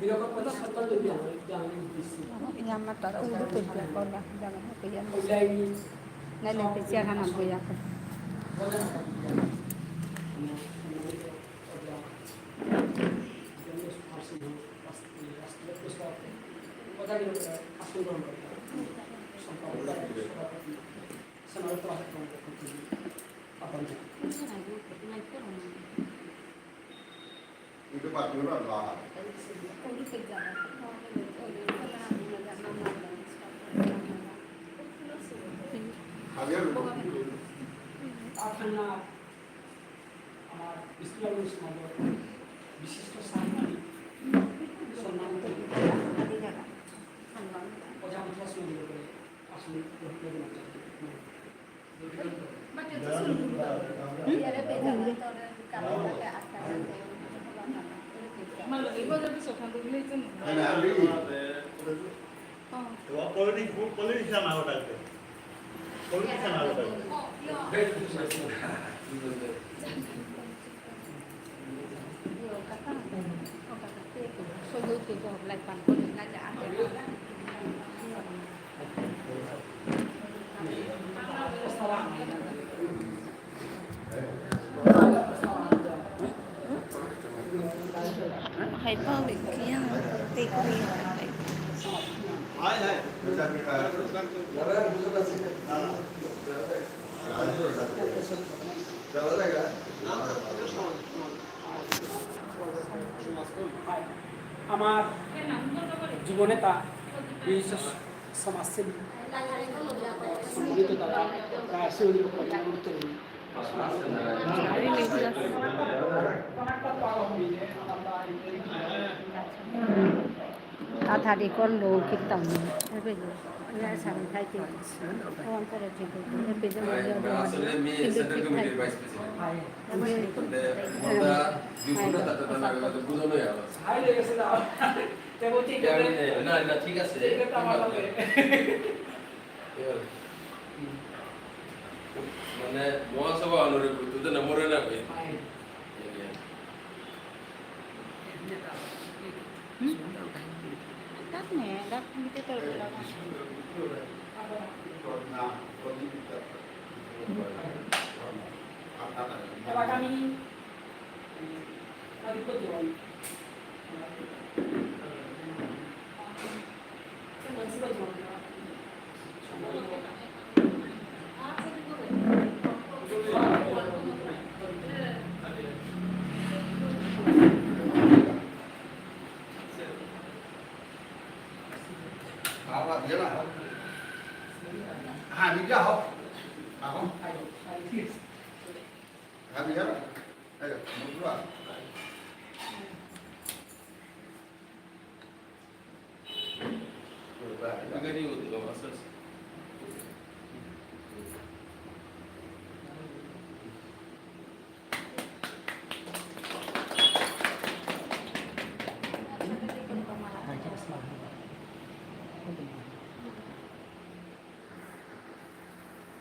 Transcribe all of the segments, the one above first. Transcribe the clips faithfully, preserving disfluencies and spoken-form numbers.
এরকম কোনো সন্তান যদি হয়, যে আমি দিচ্ছি। ইয়ামা তারা উড়ু পেজা করলা, জানো, পেজা না। অনলাইনে নাইলে পেজা খানা বইয়া। আমার বিষ্ণুপ্রিয়া মণি সমাজর বিশিষ্ট সাহিত্যিক, সম্মানিত অজামিতা সিংহ মহোদয় আসনে গ্রহণ করবেন। Politics, politics আমার ওটা আছে। Politics আমার ওটা আছে। আমার জীবনে তা বিশেষ সমাজসেবী, সম্মানিত দাদা, আহ, শ্রী অনিরুদ্ধ কর্মকার উত্তরী। কাথারি করলো কীর্তন, এবে যে, এবে সামনে খাইতে, ওয়ান করে ঠিক হইতো, এবে যে, ওয়ান করে ঠিক হইতো। না, না, ঠিক আছে। মানে, মহাসভা আনুরে বুঝতে তো না মরে না ভাই। তাত নে, তাত নিতে তো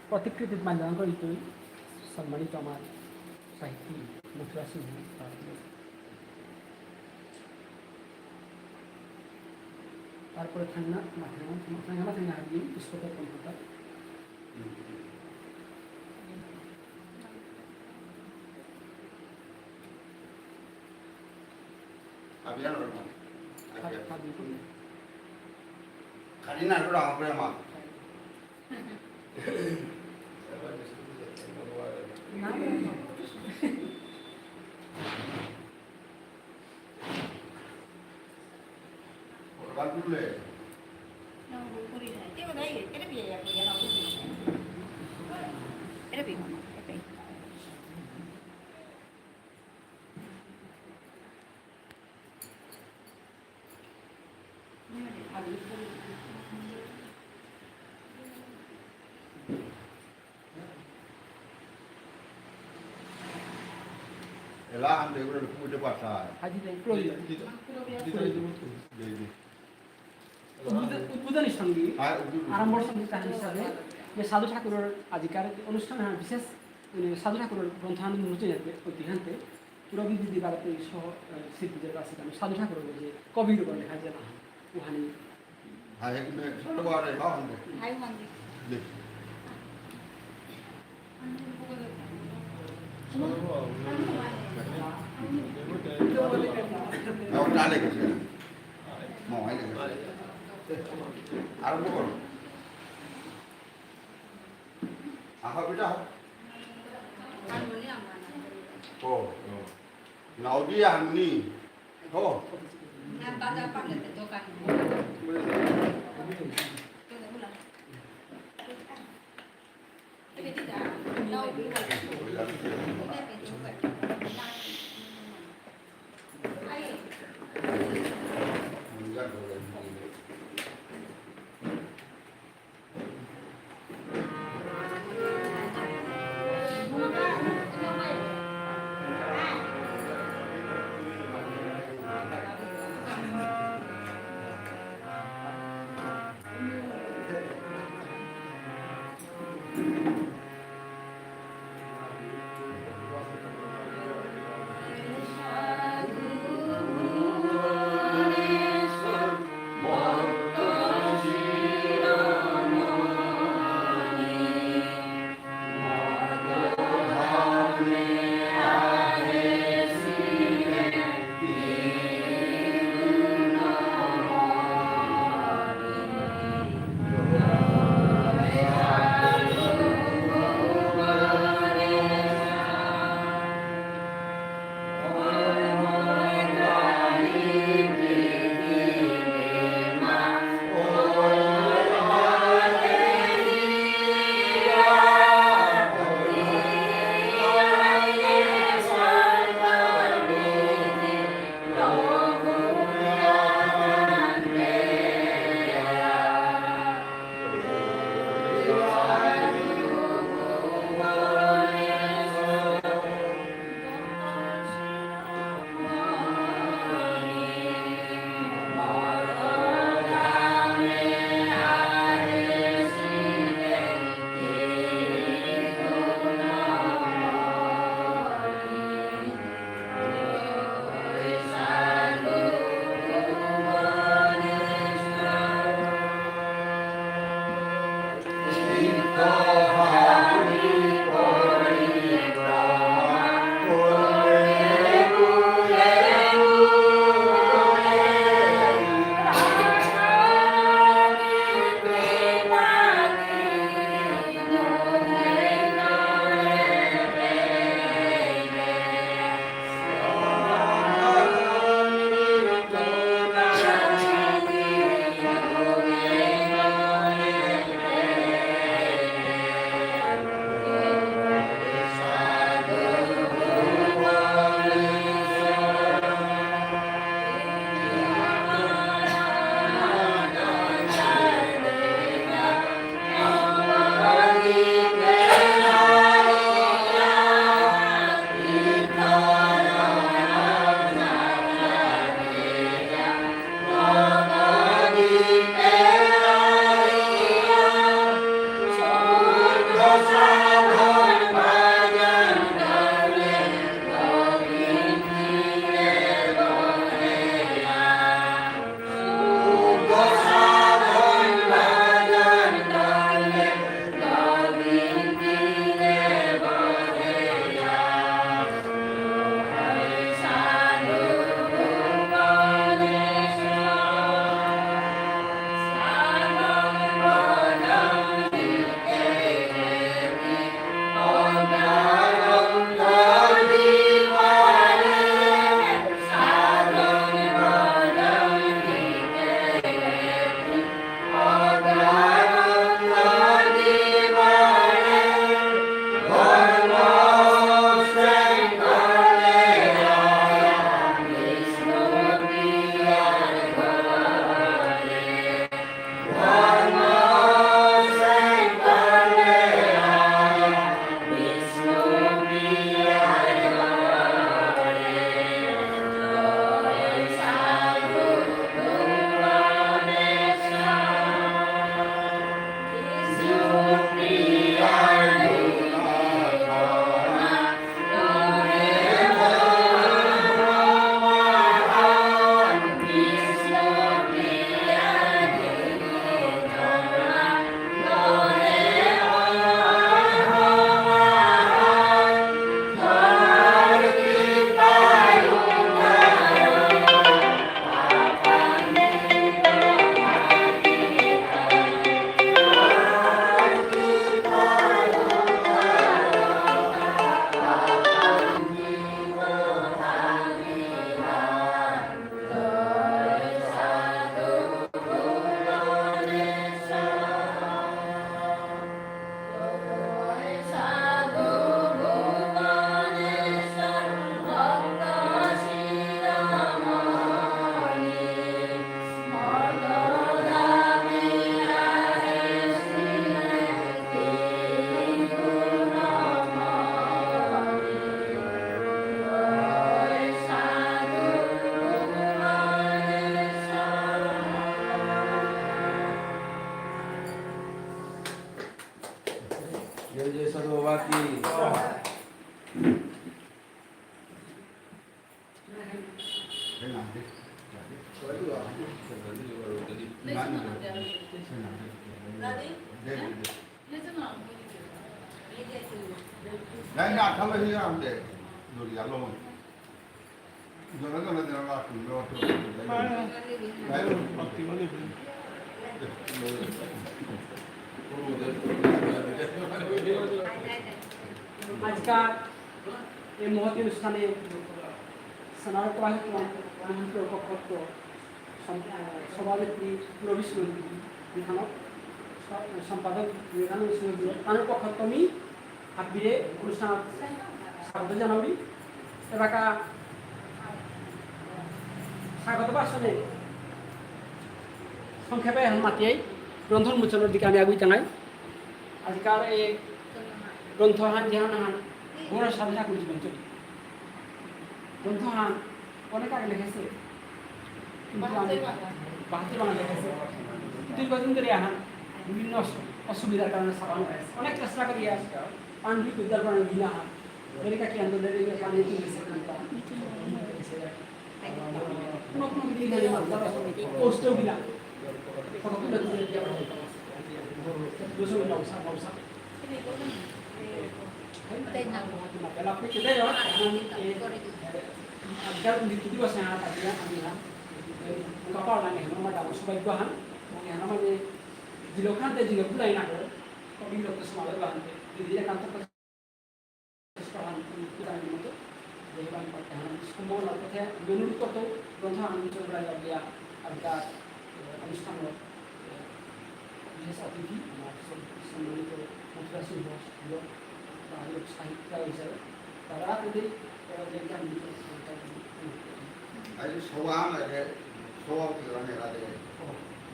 প্রতিকৃতিত মাল্যাঙ্কন ইতুই সম্মানিত আমার সাহিত্যিক মথুরা সিংহ। তারপরে থাংনা, মাথাঙ্গা, মাথাঙ্গা, মাথাঙ্গা হাবি, পুষ্পক কম্পিউটার। আবিয়ান ওরকম। আবিয়ান। খালি না, ওটা আমার মা। এলা আনতে করে পুজো পাঠা। আজি তাই পুরো দিতা, দিতা, দিতা, দিতা, দিতা। উদ্বোধন-, উদ্বোধনী সঙ্গীত, হ্যাঁ, উদ্বোধনী। আড়ম্বর সঙ্গীত তাহার হিসাবে যে সাধু ঠাকুরর আজিকার অনুষ্ঠান হান বিশেষ, মানে, সাধু ঠাকুরর গ্রন্থ হান উন্মোচন যাতে ঐতিহান্তে রবি দিদি বারো তো এই সহ, আহ, শিল্পীদের কাছে কেন সাধু ঠাকুর যে কবির উপর লেখা যে না, ওখানে হাই মে সরবারে বাহন দে। হাই মন্দির। দে। না, ওটা লেগেছে। মহাই লেগেছে। আরম্ভ করো। আহা, বেটা, আহা। ও, ও। নাও দিয়া হামনি। ও। আজকার এই মহতী অনুষ্ঠানে স্নাতক মহাপ্রভু পক্ষত্ত সম-, আহ, সভানেত্রী রবি সুরঞ্জিত বিধানক স-, সম্পাদক বিধানক সুরঞ্জিত তার পক্ষত্ত আমি হাবিরে অনুষ্ঠান স্বাগত জানাবি। এবাকা স্বাগত ভাষণে সংক্ষেপে এখন মাতিয়াই গ্রন্থ উন্মোচনের দিকে আমি আগুই টাঙাই। আজিকার এই গ্রন্থহান যেহান হান বড় সাধনা করেছিলেন চলি। গ্রন্থহান অনেক আগে লিখেছে, কিন্তু আমি বাহাত্তর বাংলা লিখেছে। দীর্ঘদিন ধরে আহান বিভিন্ন অসু-, অসুবিধার কারণে ছাপানো হয়েছে। অনেক চেষ্টা করি আসছে, পাণ্ডু বিদ্যার কারণে দিন আহান। মেরে কাকি আন্দোলনের এই পানি তুলে কোনো কোনো দিন ধরে আমার কষ্ট দিলা। কত তুলে তুলে দিয়া। দুশো মিনিট অবসর, অবসর। বিশেষ অতিথি আমার সম্মানিত মথুরা সিংহ, বাংলা সাহিত্যিকা হিসাবে তারা যদি, আহ, লেখা নিয়ে আজ সভা লাগে, সভাপতি মানে লাগে।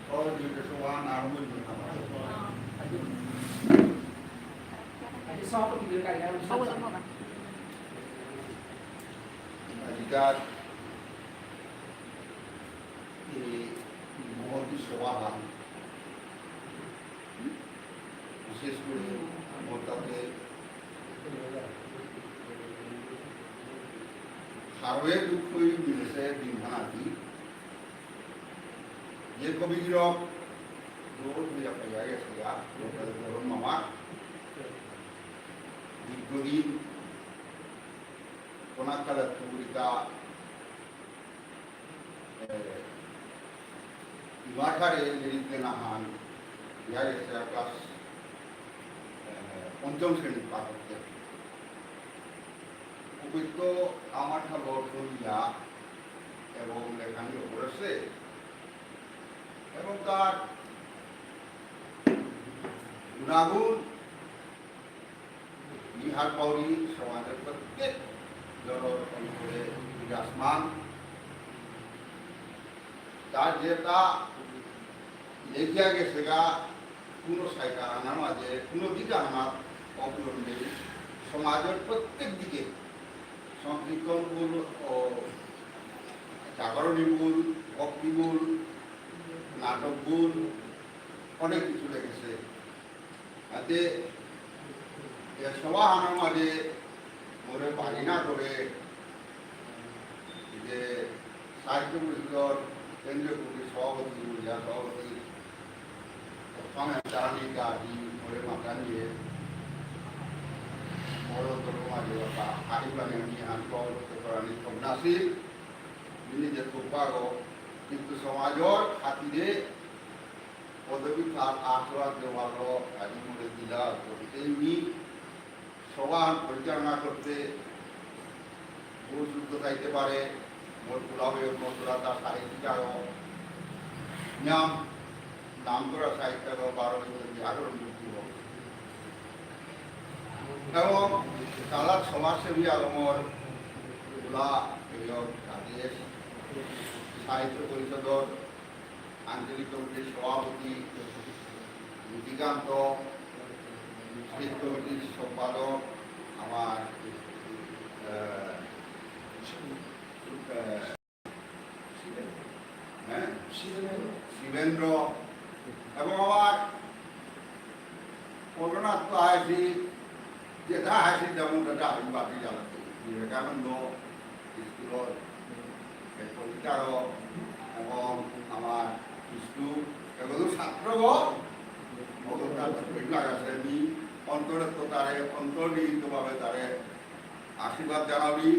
সভাপতি সভা আরম্ভ হইল না। আজ সভাপতি কার্যালয় আজিকার এই মহতী সভাহান, বিশেষ করে মোর তাতে হারৌয়ে দুখ হয়ে মিলেছে দিনহান আজি। যে কবিগিরক দূর হইয়া পাইয়া গেছে গা, গরম মামা। দীর্ঘদিন কোনাকালে তুলিকা এ, ইমাঠারে লিরিক দেনাহান, ইয়া গেছে ক্লাস, এ, পঞ্চম শ্রেণীত পাঠ করতে। উপযুক্ত আমার ঠার বর্তন ইয়া এবং লেখানি করেছে এবং তার গুণাগুণ বিহার বাউরি সমাজর প্রত্যেক জনর অন্তরে বিরাজমান। তার যেতা লেখিয়া গেছেগা কোনো সাইকার আনার মাঝে কোনো দিকে আমার অপূরণ নেই। সমাজর প্রত্যেক দিকে সংকীর্তন বল, ও জাগরণী বল, ভক্তি বল, নাটক বল, অনেক কিছু লেখেছে। আতে এ সভাহানর মাঝে মোরে বাগিনা করে যে সাহিত্য পরিষদর কেন্দ্রীয় কমিটির সভাপতি, মহিলা সভাপতি, প্রথমে চারানি কাজি মোরে মাতানিয়ে মোর অন্তর মাঝে বাতা হারি বানিয়ে আমি আনকল করানি কমনাসি, মিনি যে তুপাগো, কিন্তু সমাজর খাতিরে পদবী তার আশীর্বাদ দেওয়ালো আজি মোরে দিলা, গতিকে মি সভা পরিচালনা করতে বহু শুদ্ধ থাইতে পারে, মোর কুলাবে মথুরা তার সাহিত্যিক আরো নিয়াম নাম করা সাহিত্যিক আরো বারো বছর ব্যাকরণ যুক্তি হোক। এবং তারা সমাজসেবী আগমর কুলা এবং রাজেশ সাহিত্য পরিষদর আঞ্চলিক কমিটির সভাপতি রুচিকান্ত, স্টেট কমিটির সম্পাদক আমার, আহ, আহ, হ্যাঁ, শিবেন্দ্র এবং আমার পটনাত্ত আইসি যেতা আসি যেমন তাতা আমি বাতি জ্বালাতে। বিবেকানন্দ স্কুলর এ পরিচালক এবং আমার বিষ্ণু, এগুলো ছাত্রগ, অবদান লাগাছে। আমি অন্তরে তো তারে, অন্তর্নিহিতভাবে তারে আশীর্বাদ জানাবি।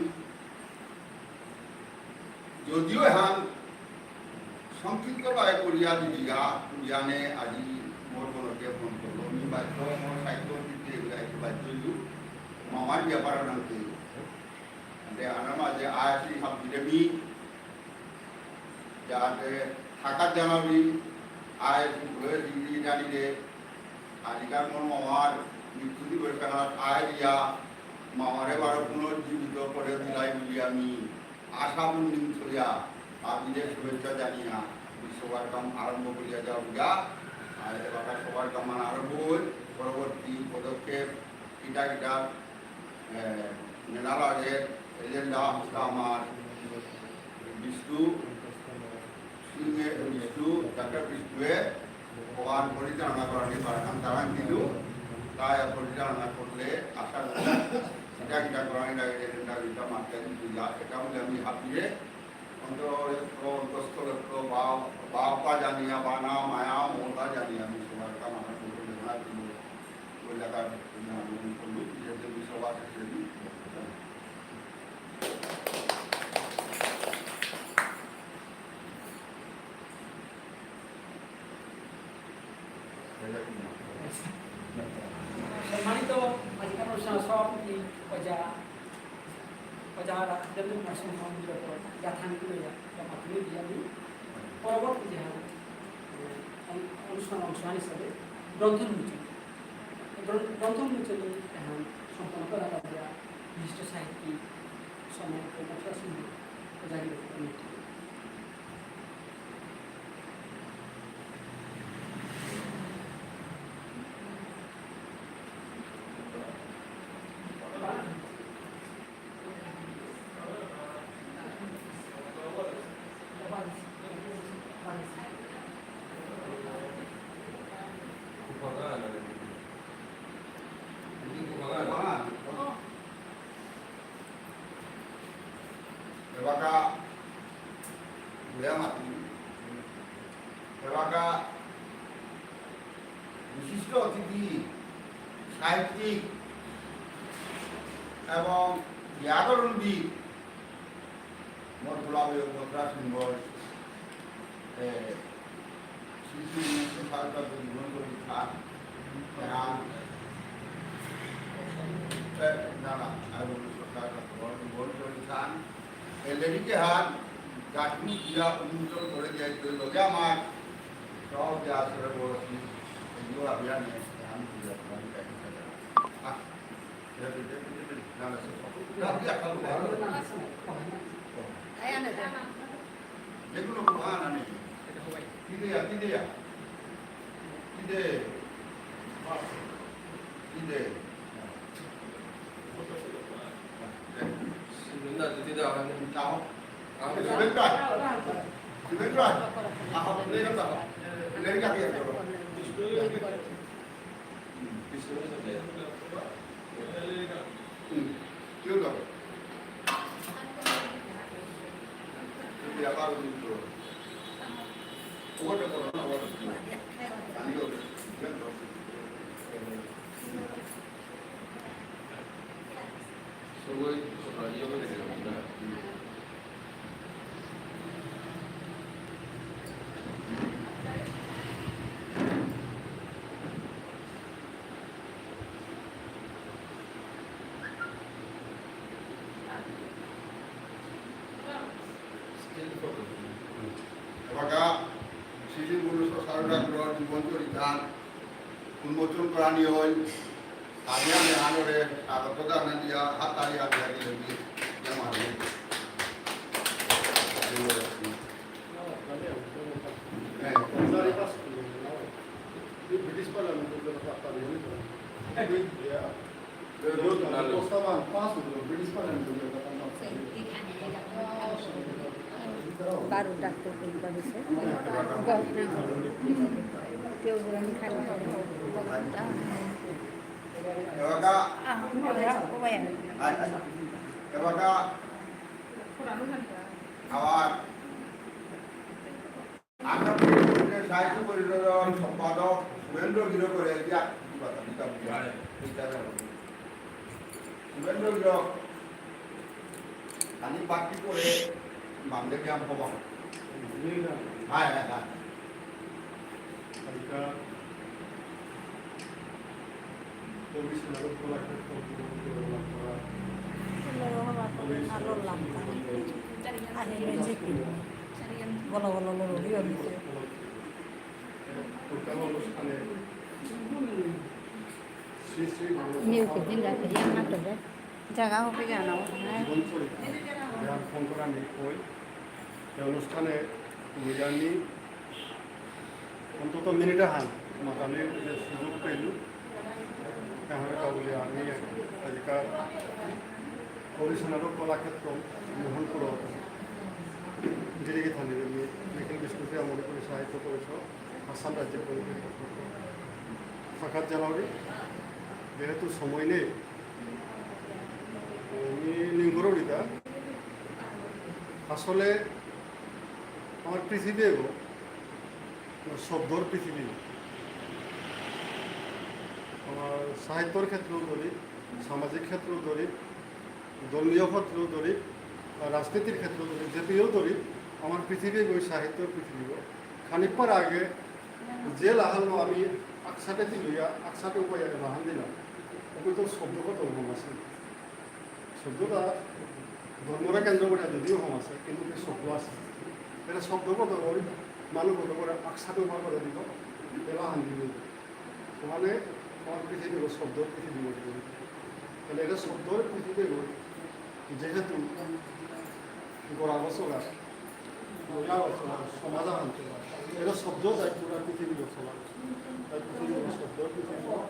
যদিও এহান সংক্ষিপ্ত ভাবে করিয়া দিদিগা, করিয়ানে আজি মোর মনকে ফোন করলো। আমি বাধ্য, মোর সাহিত্য দিতে এগুলা একটু বাধ্য হইল। মামার ব্যাপার নাকি। যে আনার মাঝে আয়াসি হাবিরে মি, যাতে থাকাত জানাবি, আয়াসি ঘুরে দিদি জানি রে, আজিকার মোর মামার মৃত্যু দিবস কানাত আয় দিয়া, মামারে বারো পুনর্জীবিত করে দিলাই বুলি আমি আশা বন্দিং ছড়িয়া, আবিদে শুভেচ্ছা জানিয়া, সভার কাম আরম্ভ করিয়া যাও গা। আর এবার সভার কাম আরম্ভ হই, পরবর্তী পদক্ষেপ কিতা কিতা, এ, নেনা লাগে, এজেন্ডা হস্তা আমার বিষ্ণু সিংহে, বিষ্ণু, ডাক্তার বিষ্ণুয়ে ভগবান পরিচালনা করানি পারাখান তারাং দিলু, তাই পরিচালনা করলে আশা করি এটা কিতা করানি লাগে, এজেন্ডা কিতা মাত্রা দিলা, এটা বলে আমি হাবিরে অন্তর, অন্তঃস্থল, বাবা জানিয়া, বানা, মায়া, মমতা জানিয়া, আমি সবার কাম আমার করতে না দিলু। ওই জায়গায় আমি আবেদন করলু, বিজেপি সভা সেক্রেটারি। সম্মানিত আজিকার অনুষ্ঠানর সভাপতি ওজা, ওজা রাজেন্দ্র কুমার সিংহ মন্দিরর পর গাথান করে মাধ্যমে দিয়ে আমি পরবর্তী যে, আহ, অনু-, অনুষ্ঠান অংশ হিসাবে গ্রন্থ উন্মোচন। গ্রন্থ উন্মোচন এখন সম্পন্ন করা যাবে বিশিষ্ট সাহিত্যিক সময় প্রকাশ সিংহ ওজাগির কমিটি। এবাকা, এবাকা বিশিষ্ট অতিথি, সাহিত্যিক এবং ব্যাকরণবিদ মোর দুলাভাই ভদ্রা সিংহর, এ, শিশু উনিশশো সালটা জীবন চরিত্রা, এহান, এ, না, না, আর উনিশশো সালটা জীবন চরিত্রা, এ, লেরিকে হান, গাছনি দিয়া উন্মোচন করে দিয়া, তো লগে আমার সব যে আসলে বলছি, এগুলো আমি আর নেই, আমি দিয়ে আপনাকে দেখাতে চাই। আহ, যেগুলো খুব আনা নেই। কি দেয়া, কি দেয়া? কি দে? কি দে? না, দিদি দা, আমি যাও। আমি সুরেশ ভাই। সুরেশ ভাই। আহ, লেগে যাও। লেগে যাও। এবাকা শ্রী শ্রী গুরু সসারদা গ্রহ জীবন চরিত্রান উন্মোচন করানি হইল। আমি আমি আনরে স্বাগত জানাই দিয়া হাত তালি আমি আগে লেগে দিয়া মারি। হ্যাঁ। British parliament. বারো ডাক্তার পরিবার হয়েছে। কেউ বলেন খালি। এবাকা, আ, ওবায়া। আ, আ, এবাকা আবার আসাম সাহিত্য পরিষদর সম্পাদক সুরেন্দ্র গিরকরে দিয়া কথা দিতাম। সুরেন্দ্র গিরক খালি বাকি করে মানলে কি আম হবা? হ্যাঁ, হ্যাঁ, হ্যাঁ। আজিকার কবি স্মারক কলাক্ষেত্র উপলক্ষে করা আহে, এই যে কি? বলো, বলো, বলো, বলো, বলো। প্রথম অনুষ্ঠানে শ্রী শ্রী গুরু নিউ কিদিন রাতে জানা তো রে। জায়গা হবে জানা, হ্যাঁ। জীবন চরিত্র জ্ঞান শঙ্কর আমি কই। এই অনুষ্ঠানে তুমি জানি অন্তত মিনিট আহান মাতানি যে সুযোগ পেলু, তাহলে কাবুলি আমি আজিকার কবি স্মারক কলাক্ষেত্র মোহনপুর গিরিগিথানি নিখিল বিষ্ণুপ্রিয়া মণিপুরী সাহিত্য পরিষদ আসাম রাজ্য কমিটির পক্ষ থেকে সাক্ষাৎ জানাবি। যেহেতু সময় নেই, আমি লিঙ্গরৌড়িতা আসলে আমার পৃথিবী এগো শব্দর পৃথিবী। আমার সাহিত্যর ক্ষেত্রেও ধরি, সামাজিক ক্ষেত্রেও ধরি, ধর্মীয় ক্ষেত্রেও ধরি, আর রাজনীতির ক্ষেত্রেও ধরি, যেটিও ধরি, আমার পৃথিবী ওই সাহিত্যর পৃথিবী। খানিকবার আগে যে লাহান আমি আকসাতে লইয়া, আকসাতে উপায় লাহান দিলাম, ওকে তো শব্দগত হম আছে। শব্দটা ধর্মরে কেন্দ্র করে যদিও হম আছে, কিন্তু কি শব্দ আছে। এটা শব্দগত করে, মানুষগত করে আকসাতে উপায় করে দিব, এলা হান দিব। মানে, আমার পৃথিবী হলো শব্দ পৃথিবী বলতে। তাহলে এটা শব্দর পৃথিবী হলো, যেহেতু গোড়া বছর আছে, গোড়া বছর আছে, সমাজ আনতে পারে। এটা শব্দ তাই পুরা পৃথিবী হলো সমাজ। তাই পৃথিবী হলো শব্দ পৃথিবী হলো।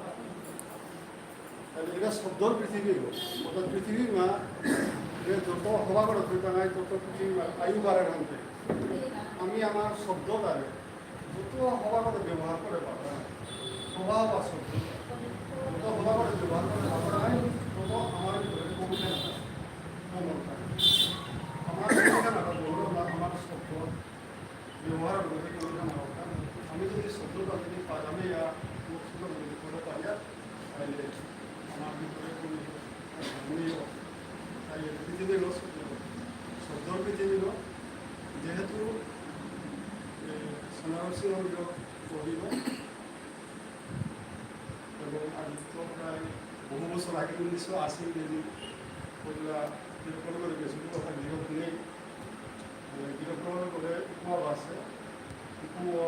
তাহলে এটা শব্দর পৃথিবী হলো। অর্থাৎ পৃথিবী মা, যে যত হবা করে তুই বানাই, তত পৃথিবী মা, আয়ু বাড়ার আনতে। আমি আমার শব্দ তাহলে যত হবা করে ব্যবহার করে পারবো না। হবা বা শব্দ। যত হবা করে ব্যবহার করে পারবো না, তত আমার ভিতরে কমতে না। কমন থাকে। আমার কমতে না, বলবো না, আমার শব্দ ব্যবহার করতে কোনো না দরকার। আমি যদি শব্দটা যদি পাজামে ইয়া মুখ সুন্দর যদি করে পারি, তাহলে আমার ভিতরে কোনো নেই। তাই পৃথিবী হলো শব্দ, শব্দর পৃথিবী হলো। যেহেতু, এ, সোনারসি হল গরিব এবং আদিত্য প্রায় বহু বছর আগে উনিশশো আশি ইংরেজি পয়লা রেকর্ড করে গেছিল, ওটা গিরক নেই। মানে গিরক করে উপমা আছে, উপমা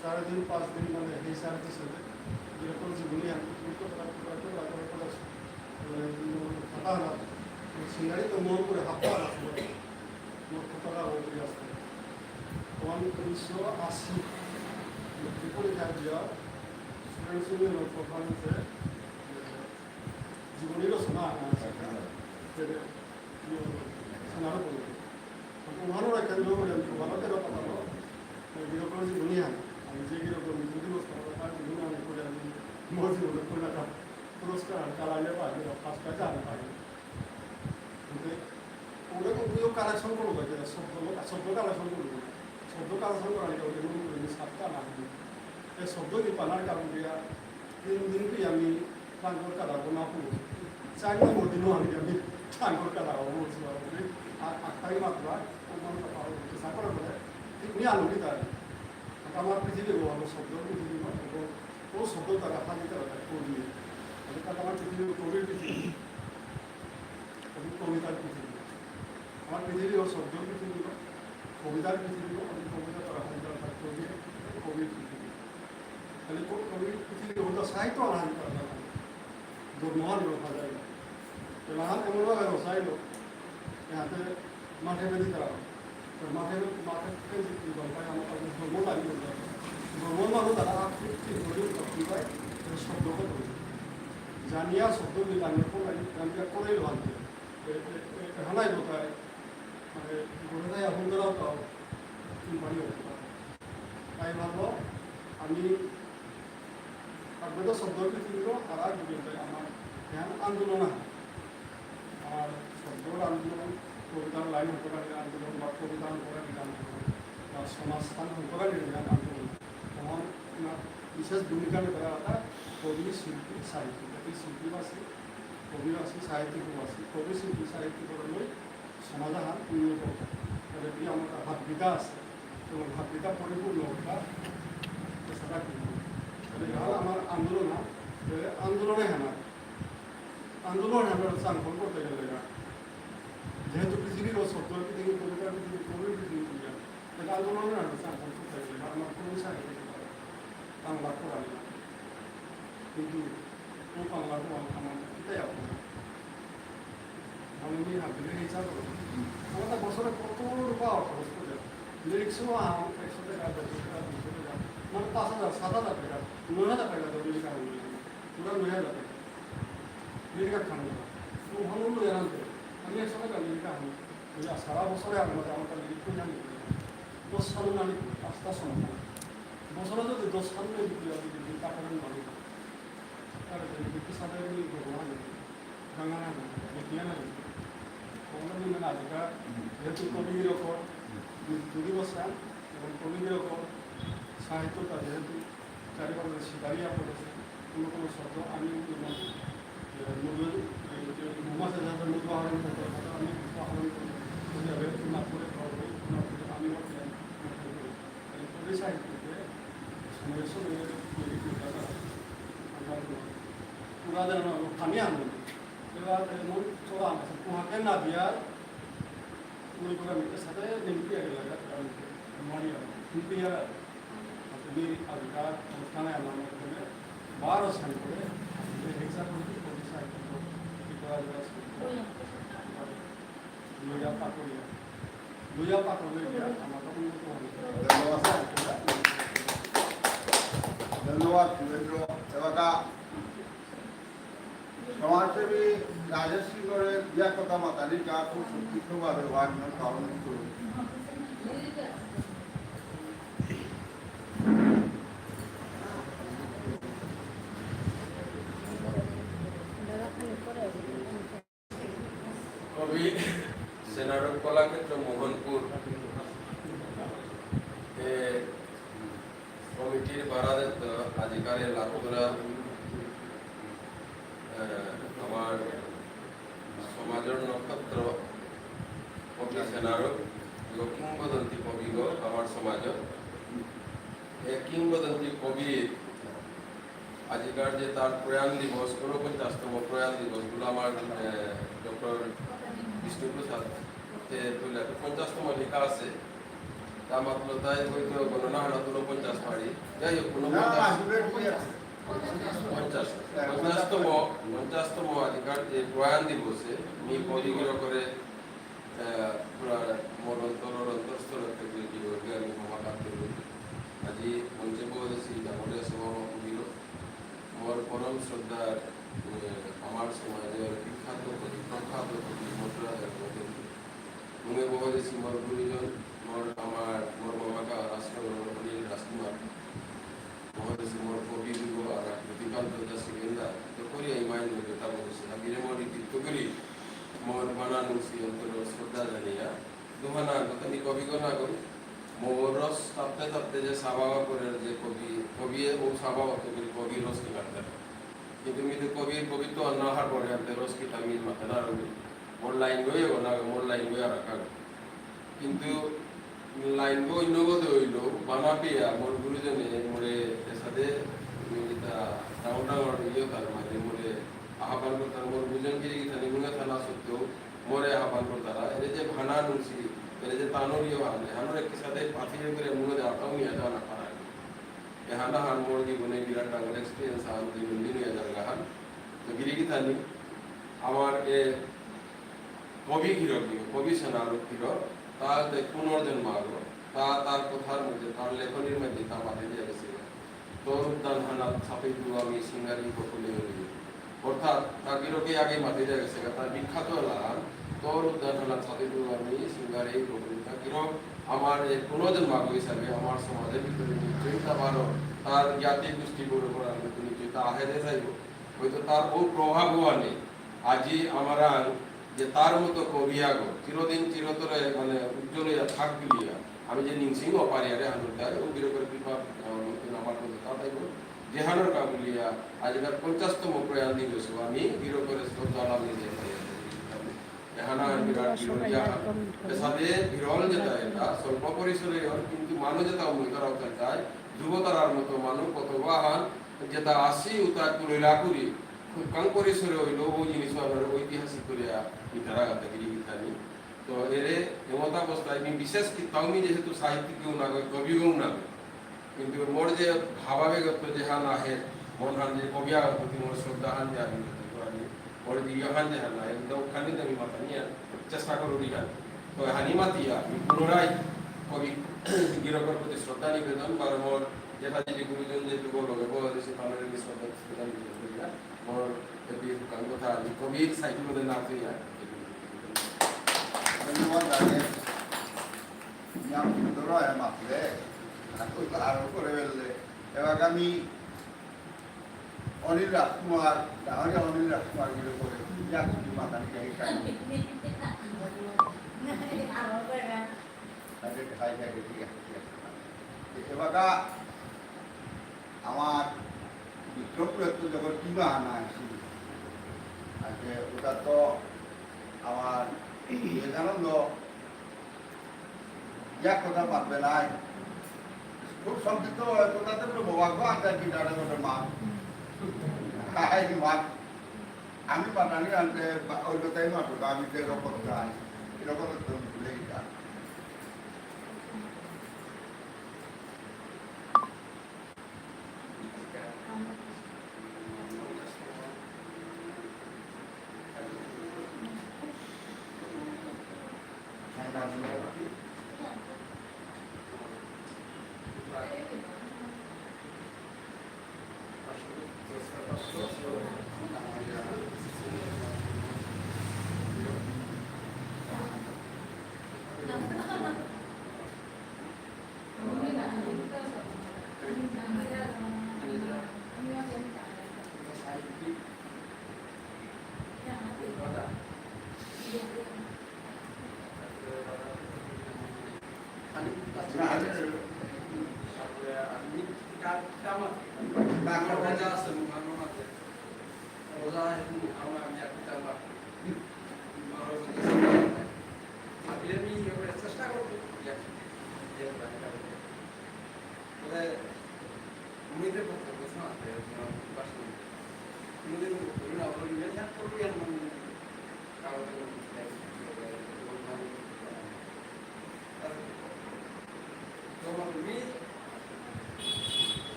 চার দিন পাঁচ দিন মানে সেই চার দিন চলে। গিরকর জীবনী আমি টুকরো টুকরো টুকরো টুকরো করে করে, মানে, কথা হলো, সিঙ্গারি তো মন করে হাপ্পা আছে, মোট কথা হলো ওই আসতে। তখন উনিশশো আশি ত্রিপুরা দিয়া স্টুডেন্টস ইউনিয়ন অফ পারফরমেন্সে জীবনী রচনা আনা আছে। সেটা, ইয়ে, শোনারও বলবো। ওনারও একটা লোক বলে, আমি ভালো করে কথা বলো। গিরকর জীবনী আন। আমি যে গিরকর জীবনী রচনা করে, তার জীবনী আমি করে আমি মোর জীবনে করে না পুরস্কার আর কালাইলে পাই, ফার্স্ট প্রাইজ আমি পাই। কিন্তু ওরা তো ওইও কালেকশন করবো, যে শব্দ, শব্দ কালেকশন করবো। শব্দ কালেকশন করা যায়, ওই রুম করে সাতটা না। এই শব্দ কি পানার কারণ দিয়া তিন দিন কি আমি ট্রাঙ্কর কাটা না পুরো। চার নম্বর দিনও আমি, আমি ট্রাঙ্কর কাটা বলছি, আর আটটাই মাত্রা, ওখানে কথা বলতে সাকরে বলে, ঠিক নিয়ে আনো কি তাই? আমার পৃথিবী ও আমার শব্দ পৃথিবী নয়, এবং ও শব্দ তারা হাজির তারা তাই কবি। আমি তার আমার পৃথিবী কবির পৃথিবী, আমি কবিতার পৃথিবী। আমার পৃথিবী ও শব্দ পৃথিবী নয়, কবিতার পৃথিবী নয়, আমি কবিতা তারা হাজির তারা তাই কবি, কবির পৃথিবী। তাহলে কো-, কবির পৃথিবী ওটা সাহিত্য আর হাজির তারা তাই। দুর্মোহন রূপ হাজার। তো নাহান এমন ভাবে রসাইল, এহাতে মাঠে বেদি তারা। তো মাঠে, মাঠে বেদি কি বল পায়, আমার কাছে দুর্বল লাগে বলতে। দুর্বল মানুষ তারা আর কি, কি বলে, কি পায়, তো শব্দ করে বলে। জানিয়া শব্দ দিয়ে জানিয়া কোন, জানিয়া কোন এই ভাঙতে। এ, এ, এ, এহানাই বোধহয়, মানে, বোধহয় এখন তারাও তাও, কি বাড়ি হতে পারে। তাই ভাবো, আমি বেদে শব্দ কি ছিল, আর আর দুটো আমার ধ্যান আন্দোলন আছে। আমার শব্দর আন্দোলন, কবিতার লাইন হতে পারে আন্দোলন, বা কবিতা হতে পারে আন্দোলন, বা সমাজস্থান হতে পারে আন্দোলন। তখন আমার বিশেষ ভূমিকা নিতে পারে অর্থাৎ কবি, শিল্পী, সাহিত্যিক। কবি, শিল্পী বা সি-, কবি বা সি-, সাহিত্যিক বা সি-, কবি, শিল্পী, সাহিত্যিক হলে সমাজ আহান উন্নত হবে। তাহলে কি আমার ভাববিতা আছে, এবং ভাববিতা পরিপূর্ণ হোক, সেটা কি? তাহলে এহান আমার আন্দোলন, তাহলে আন্দোলনে আমার আন্দোলন আমরা চাঙ্গল করতে গেলে না। যেহেতু পৃথিবীর ও সত্য পৃথিবী, কবিতা পৃথিবী, কবি পৃথিবী, তাহলে আন্দোলনে আমরা চাঙ্গল করতে গেলে না, আমার কোনো সাহিত্য বাংলা করা নেই। কিন্তু ও বাংলা তো আমার কিতাই আপন। মানে আমি হাবিরে হিসাব করো। আমার তো বছরে কত রুপা খরচ করে যায়। লিরিক্সও আম একশো টাকা, দেড়শো টাকা, দুশো টাকা, মানে পাঁচ হাজার, সাত হাজার টাকা, নয় হাজার টাকা তো লিরিক আম। পুরা নয় হাজার টাকা। লিরিক আম খানো। তো ভালো মূল্য জানান তো। আমি একশো টাকা লিরিক আম। ওই সারা বছরে আমার মধ্যে আমার লিরিক তো জানি। দশ সাল মানে আস্তা সময়। বছরে যদি দশ সাল লিরিক দিয়ে আপনি যদি টাকা দেন, মানে তাহলে যদি কিছু সাথে আমি বলবো না, জানা না, দেখিয়ে না। কোনো দিন মানে আজিকার যেহেতু কবি গিরকর মৃত্যু দিবস এবং কবি গিরকর সাহিত্যটা যেহেতু চারিপাশে শিকারিয়া পড়েছে, কোনো কোনো শব্দ আমি এবং, এ, মধু, এ, যে মোহাম্মদ সাহেব মধু আহরণ করতে পারতো, আমি কিছু আহরণ করতে পারবো। এইভাবে না করে পারবো, না করে আমি ওকে আমি করতে পারি। তাহলে কবি সাহিত্যকে সময়ে সময়ে তৈরি করতে পারবো। আমরা পুরা যেন আমি আনন্দ। এবার এমন চলা আছে, তোমাকে না দিয়ার ওই করে আমি সাথে নিমকি আগে লাগা, আমি মারি আমি নিমকি আর তুমি আজিকার অনুষ্ঠানে আমার মাধ্যমে বারো সাল করে আমি হিংসা করতে কবি সাহিত্য কি করা যায়, লইয়া পাকড়িয়া, লইয়া পাকড়িয়া আমার তো উন্নত হবে। ধন্যবাদ। ধন্যবাদ, সুরেন্দ্র। এবাকা সমাজসেবী রাজেশ সিংহরে দিয়া কথা মাতানি কা খুব সংক্ষিপ্তভাবে ওয়ান কারণ করুন। কবি সেনারূপ কলাক্ষেত্র মোহনপুর, এ, কমিটির বারাদেত্ত আজিকার এ লাতুরা, এ, আমার সমাজর নক্ষত্র কবি সেনারূপ, এগো কিংবদন্তি কবিগো আমার সমাজর। এ কিংবদন্তি কবি আজিকার যে তার প্রয়াণ দিবস, ঊনপঞ্চাশতম প্রয়াণ দিবস, গুলো আমার, এ, ডক্টর বিষ্ণুপ্রসাদ তে তুলে পঞ্চাশতম লেখা আছে। তা মাত্র তাই হয়তো গণনা হলো ঊনপঞ্চাশ পারি। যাই হোক, না, না, ঊনপঞ্চাশ, আসলে ঠিক আছে। পঞ্চাশ, হ্যাঁ, পঞ্চাশতম, পঞ্চাশতম। পঞ্চাশতম আজিকার যে প্রয়াণ দিবসে মি কবি গিরকরে, এ, পুরা মোর অন্তরর অন্তঃস্থল থেকে গিরকরে আমি ক্ষমা প্রার্থনা করি। আজি মঞ্চে বহেছি ডাঙরিয়া সভাপতি গিরক, মোর পরম শ্রদ্ধার, এ, আমার সমাজর বিখ্যাত কবি, প্রখ্যাত কবি মথুরা দেব। মুঙে বহেছি মোর গুরুজন, মোর আমার, মোর মামাকা রাজকুমার, অনিল রাজকুমার। বহেছি মোর কবি যুগ আর কৃতিকান্ত দাসী গেন্দা, তো করি এই মাইন হইতে তা বলেছি। হাবিরে মোর রীতি টুকরি, মোর বানা নুংসি অন্তর শ্রদ্ধা জানিয়া, দুহানা কথা নি কবি গো না গো, মোর রস তাপতে তাপতে যে সাবাবা করে যে কবি, কবি ও সাবাবা তো করি কবি রস কি কাটতে। কিন্তু মি তো কবির কবিত্ব না হার পরে আনতে রস কি তামিল মাতে না রবি। মোর লাইন গই এগো না, মোর লাইন গই আর রাখা। কিন্তু লাইন গো অন্য গো দে হইল, বানা পেয়া মোর গুরুজনে মোরে এসাদে মিলিতা ডাঙর ডাঙর ইয়ে তার মাঝে মোরে আহ্বান করতার মোর গুরুজন গিরি গিথানি গুণে থানা সত্ত্বেও মোরে আহ্বান করতারা। এরে যে ভানা নুংসি, এরে যে তানোর ইয়ে ভান, এহানোর একটি সাথে পাথি করে মুঙে দে আতাও নিয়ে যাওয়া না পারা। এহানা হান মোর জীবনে বিরাট ডাঙর এক্সপিরিয়েন্স আন দুই দিন দুই হাজার গাহান। তো গিরি গিথানি আমার এ কবি গিরক, কবি সেনারূপ গিরক, তা তে পুনর্জন্ম আগো, তা তার কথার মধ্যে, তার লেখনীর মধ্যে তা মাতে দিয়া গেছে। তোর উদ্যান হানাত ছাপে দু আমি সিঙ্গারি বকুলে হলি। অর্থাৎ তা গিরকে আগে মাতে দিয়া গেছে, তার বিখ্যাত লান, তোর উদ্যান হানাত ছাপে দু আমি সিঙ্গারি বকুলে। তা গিরক আমার, এ, পুনর্জন্মাগ হিসাবে আমার সমাজর ভিতরে নিশ্চয়ই তা বারো, তার জ্ঞাতি গোষ্ঠী বড় করার মতো নিশ্চয়ই তা আহেদে যাইব। হয়তো তার ও প্রভাব হওয়া নেই। আজি আমরা যে তার মতো কবি আগ চিরদিন চিরতরে মানে উজ্জ্বল হইয়া থাক বুলিয়া আমি যে নিংসিং অপারিয়ারে হানুদার ও গিরকর কৃপা, আহ, মতন আমার মধ্যে তা থাকব। যেহানর কা বুলিয়া আজকার পঞ্চাশতম প্রয়াণ দিবস আমি গিরকরে শ্রদ্ধা জানাই যে এহানা বিরাট বিরল জাহান। এসাদে বিরল যেতা এতা, স্বল্প পরিসরে অর, কিন্তু মানু যেতা অমূল্য রাখতে চায়, ধ্রুব তারার মতো মানু কত বাহান, যেতা আসি উতা কুলইলা করি, খুব কম পরিসরে হইল, ও জিনিস আমার ঐতিহাসিক করে ইতারা গাতা গিরি গিথানি। তো এরে এমতাবস্থায় আমি বিশেষ কি তাও আমি যেহেতু সাহিত্যিকও না, কবিও না, কিন্তু মোর যে ভাবাবেগত যেহান আহে, মনহান যে কবিয়াগর প্রতি মোর শ্রদ্ধাহান যে আমি, আমি মোর যে ইহান যেহান আহে, তো ওখানে তো আমি মাতানিয়া চেষ্টা করুরি হান। তো হানি মাতিয়া আমি পুনরায় কবি গিরকর প্রতি শ্রদ্ধা নিবেদন, কারণ মোর যেটা যদি গুরুজন যে যুগ লগে বলে সে তাদের শ্রদ্ধা, শ্রদ্ধা নিবেদন করিয়া মোর কবির কথা আমি কবির সাহিত্য মধ্যে না করিয়া। ধন্যবাদ জানাই। নিয়াম সুন্দর হয় মাতলে, আর তো আরো করে ফেললে। এবার আমি অনিল রাজকুমার, ডাঙরিয়া অনিল রাজকুমার গিরকরে, যা কিছু মাতানি যাই খাই। তাদের খাই খাই, ঠিক আছে, ঠিক আছে। এবার আমার বিক্রমপুরে তো যখন টিমা আনা আসি, আজকে ওটা তো আমার বিবেকানন্দ ইয়া কথা পারবে নাই। খুব সংক্ষিপ্ত হয়, কোথাতে বলে বাবা গো, আনতে কি দাঁড়া করে মা। হাই মা। আমি পাঠানি আনতে বা-, ওই কথাই মাত্র, আমি তো এরকম কথা আনি। এরকম তো ভুলে গেলাম।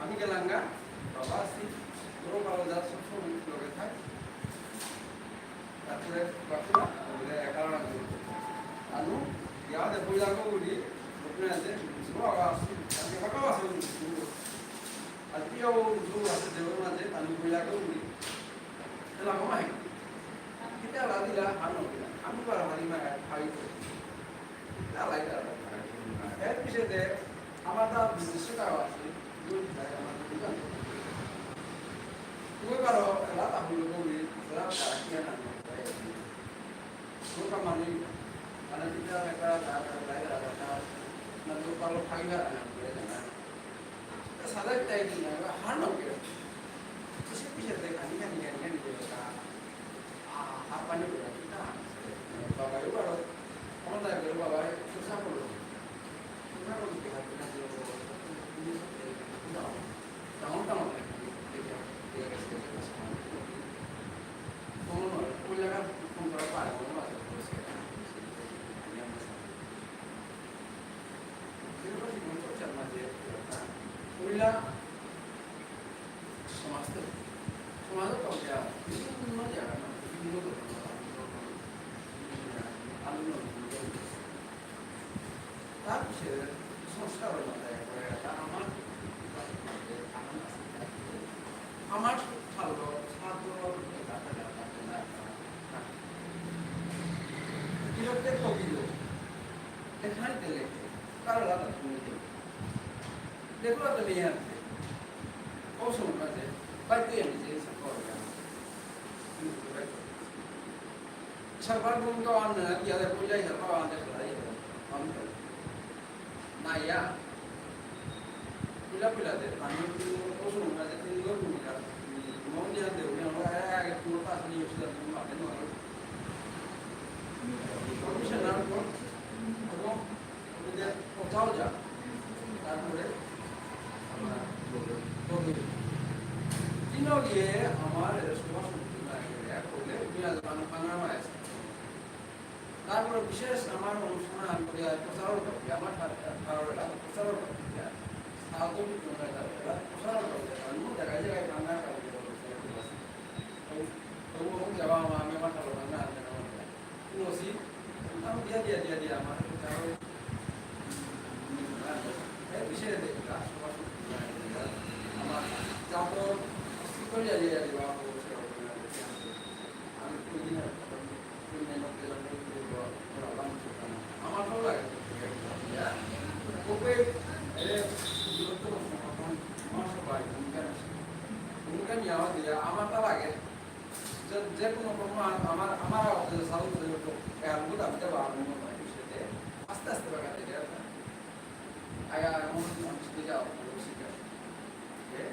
আমি গেলাঙ্গা, বাবা আসি, তোর বাবা যা সব সময় লগে থাক। তারপরে প্রার্থনা, ওদের এগারো রাখবে। আনু, ইয়াদে পয়লা কো বুঝি, ওখানে আছে, সব আবার আসি, আজকে ফাঁকা আছে, আজকে ও জোর আছে, দেবর মাঝে, আনু পয়লা কো বুঝি। এলা কমাই। কিতা লা দিলা, হানো দিলা। আমি বার হারি মা, হারি তো। এলা, এলা। এর পিছনে আমার তো নিজস্ব কারো আছে। দুই ভাই আমার দুজন। তুমি পারো, এলা তা হলো কবি, এলা তা কি না। তো তা মানে, মানে, কিতা একটা তা, তা, তা, তা, তা, না, তো পারো, খাই না, না, না। সাদা টাইপ না, হার না। তো সে পিছনে খানি, খানি, খানি, খানি, খানি। সংস্কারর মাঝে করে, তা আমার, আমার ভালো ছাত্র বিরক্তে কবির দেখাইতে লেখে, কারো লাগা তুমি দেখো তো নিয়ে আসবে। ও সময় আছে, বাইতে আমি যে সব করবে। সালবার ঘুম তো আন না, কি আদে পূজাই সালবার আনতে চলাই। না ইয়া। পিলা পিলা দে, আমি তো ও সময় আছে, তিন লোক মিলা। মন দিয়ে দে, উনি আমরা আগে পুরো পাঁচ মিনিট ছিল, তুমি মাপে না। কমিশনার কোর্ট এবং ওদের কোথাও যা, তারপরে আমরা বলবো। তিনও গিয়ে আমার সভা সমিতি না গেলে করলে বিরাজ বাংলা বাংলা মায়ের সাথে। তারপরে বিশেষ আমার অনুষ্ঠান আমি করি আর প্রচারও করি, আমার ঠার-, ঠারর এলাকা প্রচারও করি, আর সাহায্য বিতরণ করি, এলাকা প্রচারও করি, আর অন্য জায়গায় জায়গায় বাংলা কাজ করি, তবু, তবু আমি যাওয়া আমার, আমি আমার ঠারর বাংলা আনতে না পারি। তুলসী, আমি দিয়া, দিয়া, দিয়া, দিয়া, আমার ঠারর, এই বিষয়ে দেখি, আর সবার সঙ্গে আমার জাতর অস্তিত্ব জানিয়ে জানিয়ে বা আমি কই দিন আর আমার ভালো লাগে। ওকে, এ, বিরক্ত করতে তখন মহাসভায় ভূমিকা নিচ্ছে। ভূমিকা নেওয়া দিয়ে আমার তা লাগে যে, যে কোনো রকম আ-, আমার, আমার আওয়াজ সাউথ হয়ে তো, এ, আমি তো, আমি তো বারো নম্বর নয়, সেটা আস্তে আস্তে বাগাতে গেলে আগে, আগে মনে হচ্ছে আমি শিখে যাওয়া, শিখে আসি। এ,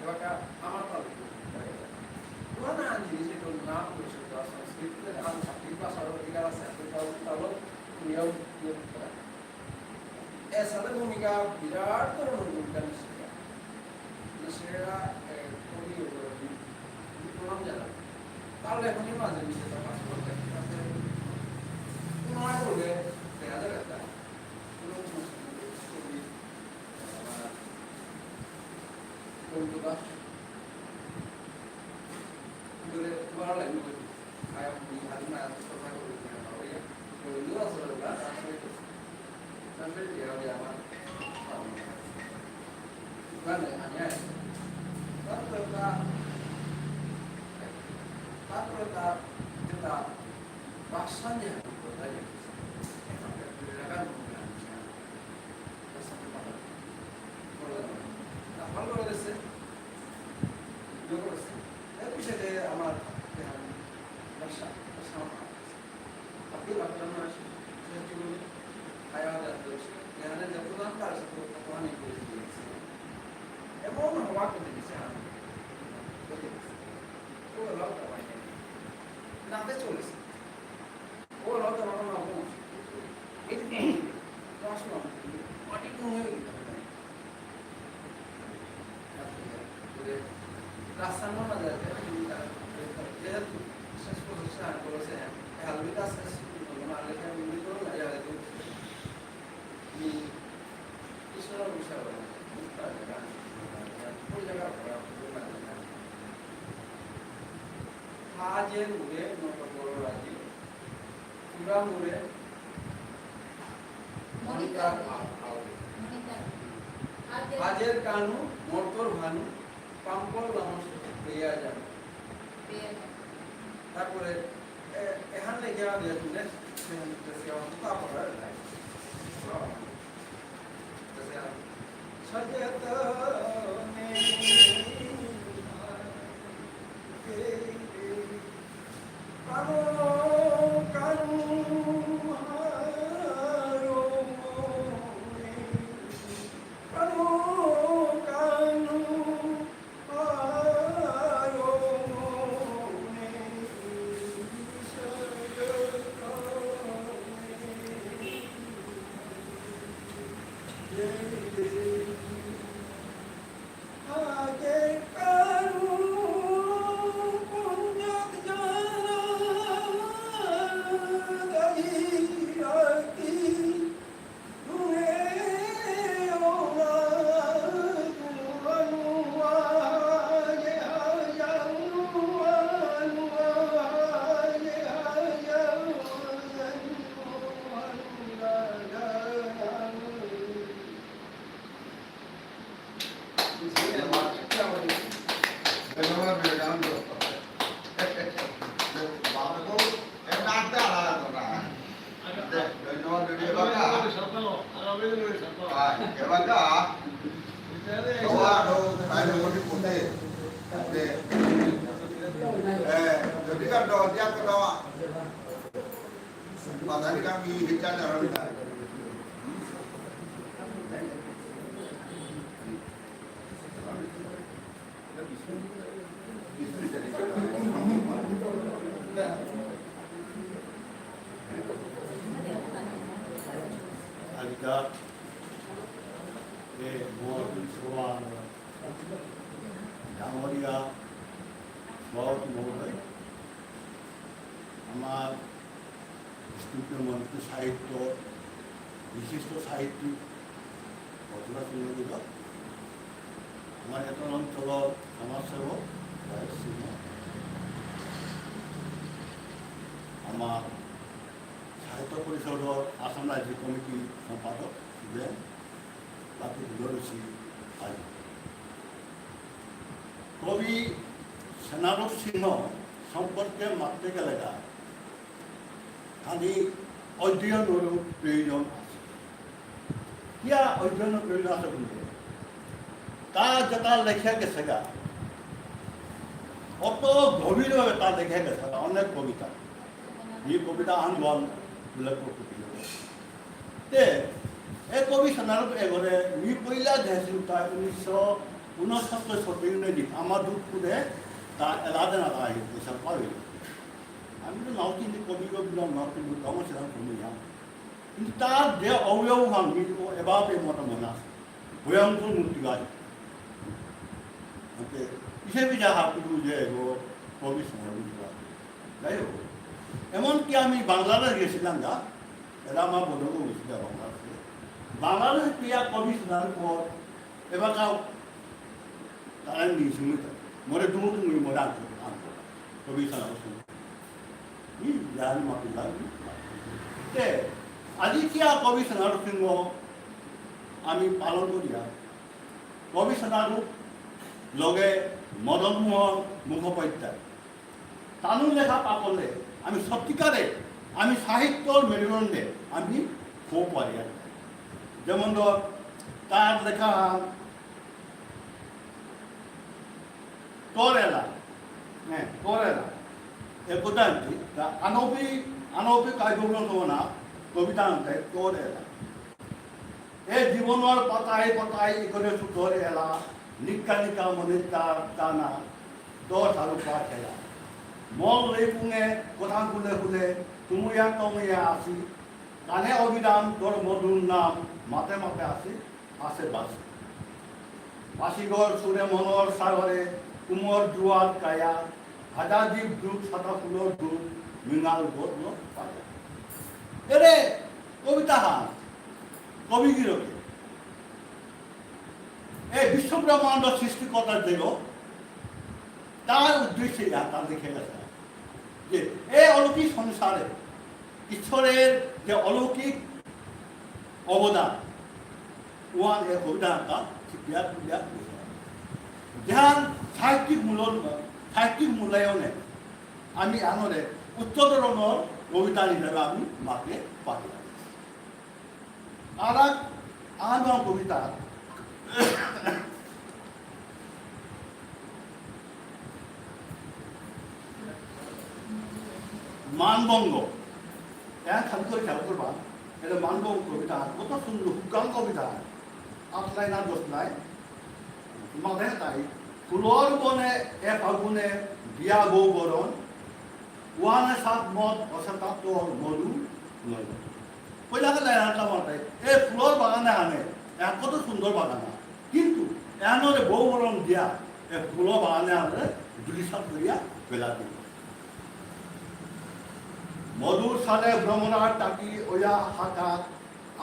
এবার আমার তাল পুরানা জিনিস, এটা নাম করেছে, সংস্কৃত, আধ্যাত্মিক ভাষার অধিকার আছে, আপনি তাল, তাল, নিয়ম, নিয়ম করা। এসাদে ভূমিকা, বিরাট ধরনের ভূমিকা নিশ্চয়। সেটা, এ, কবি, কবি, কবি প্রণাম জানাই। তার লেখনীর মাঝে নিশ্চয় তার পাশে বলতে, তাতে তুলনা করলে দেখা যাবে একটা। কোনো সংস্কৃতি, কবি, আহ, বন্ধুরা, করে তোমার লাইন করে। আয়া, আমি হাতে না, আয়া, তো কথা বলি, না, না, ওই, ওই, ওই, আসলে, না, আসলে, আসলে, যে, যে, আমার, মানে, আমি আছি। তারপরে তা, তারপরে তা, যেটা, বাসা নিয়ে আমি কোথায় গেছি? এখন একটা জায়গার মধ্যে আমি ছিলাম। তার সাথে কথা বলে না। তারপর বলে গেছে, এর পিছনে আমার, আহ, ব্যবসা, ব্যবসা আমার। আপনি ভাবলাম না, সেটা কি বলি? খাওয়া দাওয়া করেছে। এখানে যত দাম তার সাথে তত আমি করে দিয়েছি। এমন হওয়া করে দিয়েছে আমি। করে দিয়েছি। ও লাভ তো হয় না। নাতে চলেছে। ও লাভ তো আমার না হওয়া উচিত। এই যে পড়াশোনা, মাটি কোনো হয়ে গেছে। রাস্তার মধ্যে যায়, যেহেতু শেষ পর্যন্ত স্নান করেছে, হ্যাঁ, হালকা শেষ, মানে, লেখা এমনি করে না যায়, মি-, কৃষ্ণ বিষয় বলে, কোন জায়গা, কোন জায়গা, কোন জায়গা। হাজের উড়ে, মতো বড় রাজি, চূড়া মুড়ে, মণিকার আ-, আউরে। মণিকার। হাজের কানু, মর্তর ভানু, পাম্পল লামস পেয়া যাবে। পেয়া যাবে। তারপরে, এ, এহান লেগে আমাদের নেক্সট, এহান লেগে আমাদের তারপরে আর নাই। সজতনে এবাকা, সবার হোক, তাই মোটামুটি করতে, করতে। এ, যদি কার দশ দিয়া তো দেওয়া। বাজারে কাম কি হিচা জানো না। আজিকার এ মহাসভা ডাঙরিয়া সভাপতি মহোদয়, আমার বিষ্ণুপ্রিয়া মণিপুরী সাহিত্য, বিশিষ্ট সাহিত্যিক প্রতিভা সিংহ গিরক, আমার এত অঞ্চলর সমাজসেবক রাজেশ সিংহ, আমার সাহিত্য পরিষদর আসাম রাজ্য কমিটির সম্পাদক শিবেন, বাকি দূরদর্শী আজ। কবি সেনারূপ সিংহ সম্পর্কে মাততে গেলেগা খালি অধ্যয়নর প্রয়োজন আছে। কিয়া অধ্যয়নর প্রয়োজন আছে বুলতে? তা যেটা লেখা গেছেগা, অত গভীরভাবে তা লেখা গেছে, অনেক কবিতা। এই কবিতা আন্দোলন বুলে প্রকৃতি। তে, এ কবি সেনারূপ এগরে মি পইলা দেহেসিলু তা উনিশশো ঊনসত্তর সত্তর ইংরেজি, আমার দুধ খুদে তা এলাদে না তা আহি, এসব পাবি। আমি তো নাও কিন্তু কবি গো বিলম নাও কিন্তু দম সেরাম কমি যাও। কিন্তু তার যে অবয়ব ভাঙ, মি তো এবার মতো মনে আছে। ভয়ঙ্কর মূর্তি গাছ। ওকে, ইসে বি যা হাত যে এগো কবি সেনারূপ। যাই হোক, এমনকি আমি বাংলাদেশ গেছিলাম গা, এরা আমার বন্ধু গেছিল বাংলাদেশে। বাংলাদেশ গিয়া কবি সেনারূপর, এবার কাউ, তারা নিয়ে শুনে তো, মরে দুমু দুমু মরে আনতো, আনতো, কবি সেনারূপ। ই জান মাতুলা। তে, আজি কিয়া কবি সেনারূপ সিংহ আমি পালন করিয়া, কবি সেনারূপ লগে মদন মোহন মুখোপাধ্যায়। তানুর লেখা পাকলে আমি সত্যিকারে আমি সাহিত্যর মেরুদণ্ডে আমি খুব পারি আর কি। যেমন ধর তার লেখা তোর এলা, হ্যাঁ, তোর এলা। এ কথা আর কি, তা আনবি, আনবি কাব্যগ্রন্থ না, কবিতা আনতে তোর এলা। এ জীবনর পাতায় পাতায় ইকরে সুতোর এলা, নিকা নিকা মনে তার টানা, দশ আর উপায় খেলা। মন লই পুঙে কথা হুলে হুলে, তুমুয়া তমুয়া আসি, কানে অবিরাম তোর মধুর নাম, মাতে মাতে আসি, আসে বাসি। বাসিগর সুরে মনর সাগরে, কুমর জুয়ার কায়া, হাজার জীব যুগ সাতা ফুলর রূপ, মৃণাল বদল পায়া। এরে কবিতা হান, কবি গিরকে। এই বিশ্বব্রহ্মাণ্ড সৃষ্টিকর্তা দেব, তার উদ্দেশ্যে ইয়া তার লিখে গেছে যে এই অলৌকিক সংসারে ঈশ্বরের যে অলৌকিক অবদান, ওয়ান এ কবিতা এহান শিপিয়া তুলিয়া গেছে। যেহান সাহিত্যিক মূল, সাহিত্যিক মূল্যায়নে আমি আনরে উচ্চ ধরনর কবিতা হিসাবে আমি মাতে পারি। আর এক আহান কবিতা মানভঙ্গ। এহান খালি করে খেয়াল করবা, এটা মানভঙ্গ কবিতা, কত সুন্দর হুকাম কবিতা, আট লাইন আর দশ লাইন। মাঝে তাই ফুলর বনে এ ফাগুনে দিয়া বৌ বরণ, ওয়ানে সাত মত অসেতা তোর মধু নয়। পয়লা কথা এহান মাতে, এ ফুলর বাগানে আনে, এ কত সুন্দর বাগান। কিন্তু এহানরে বৌ বরণ দিয়া, এ ফুলর বাগানে আনে দুলিশাত করিয়া বেলা দিল। মধুর সালে ভ্রমরার টাকি ওয়া হাকা,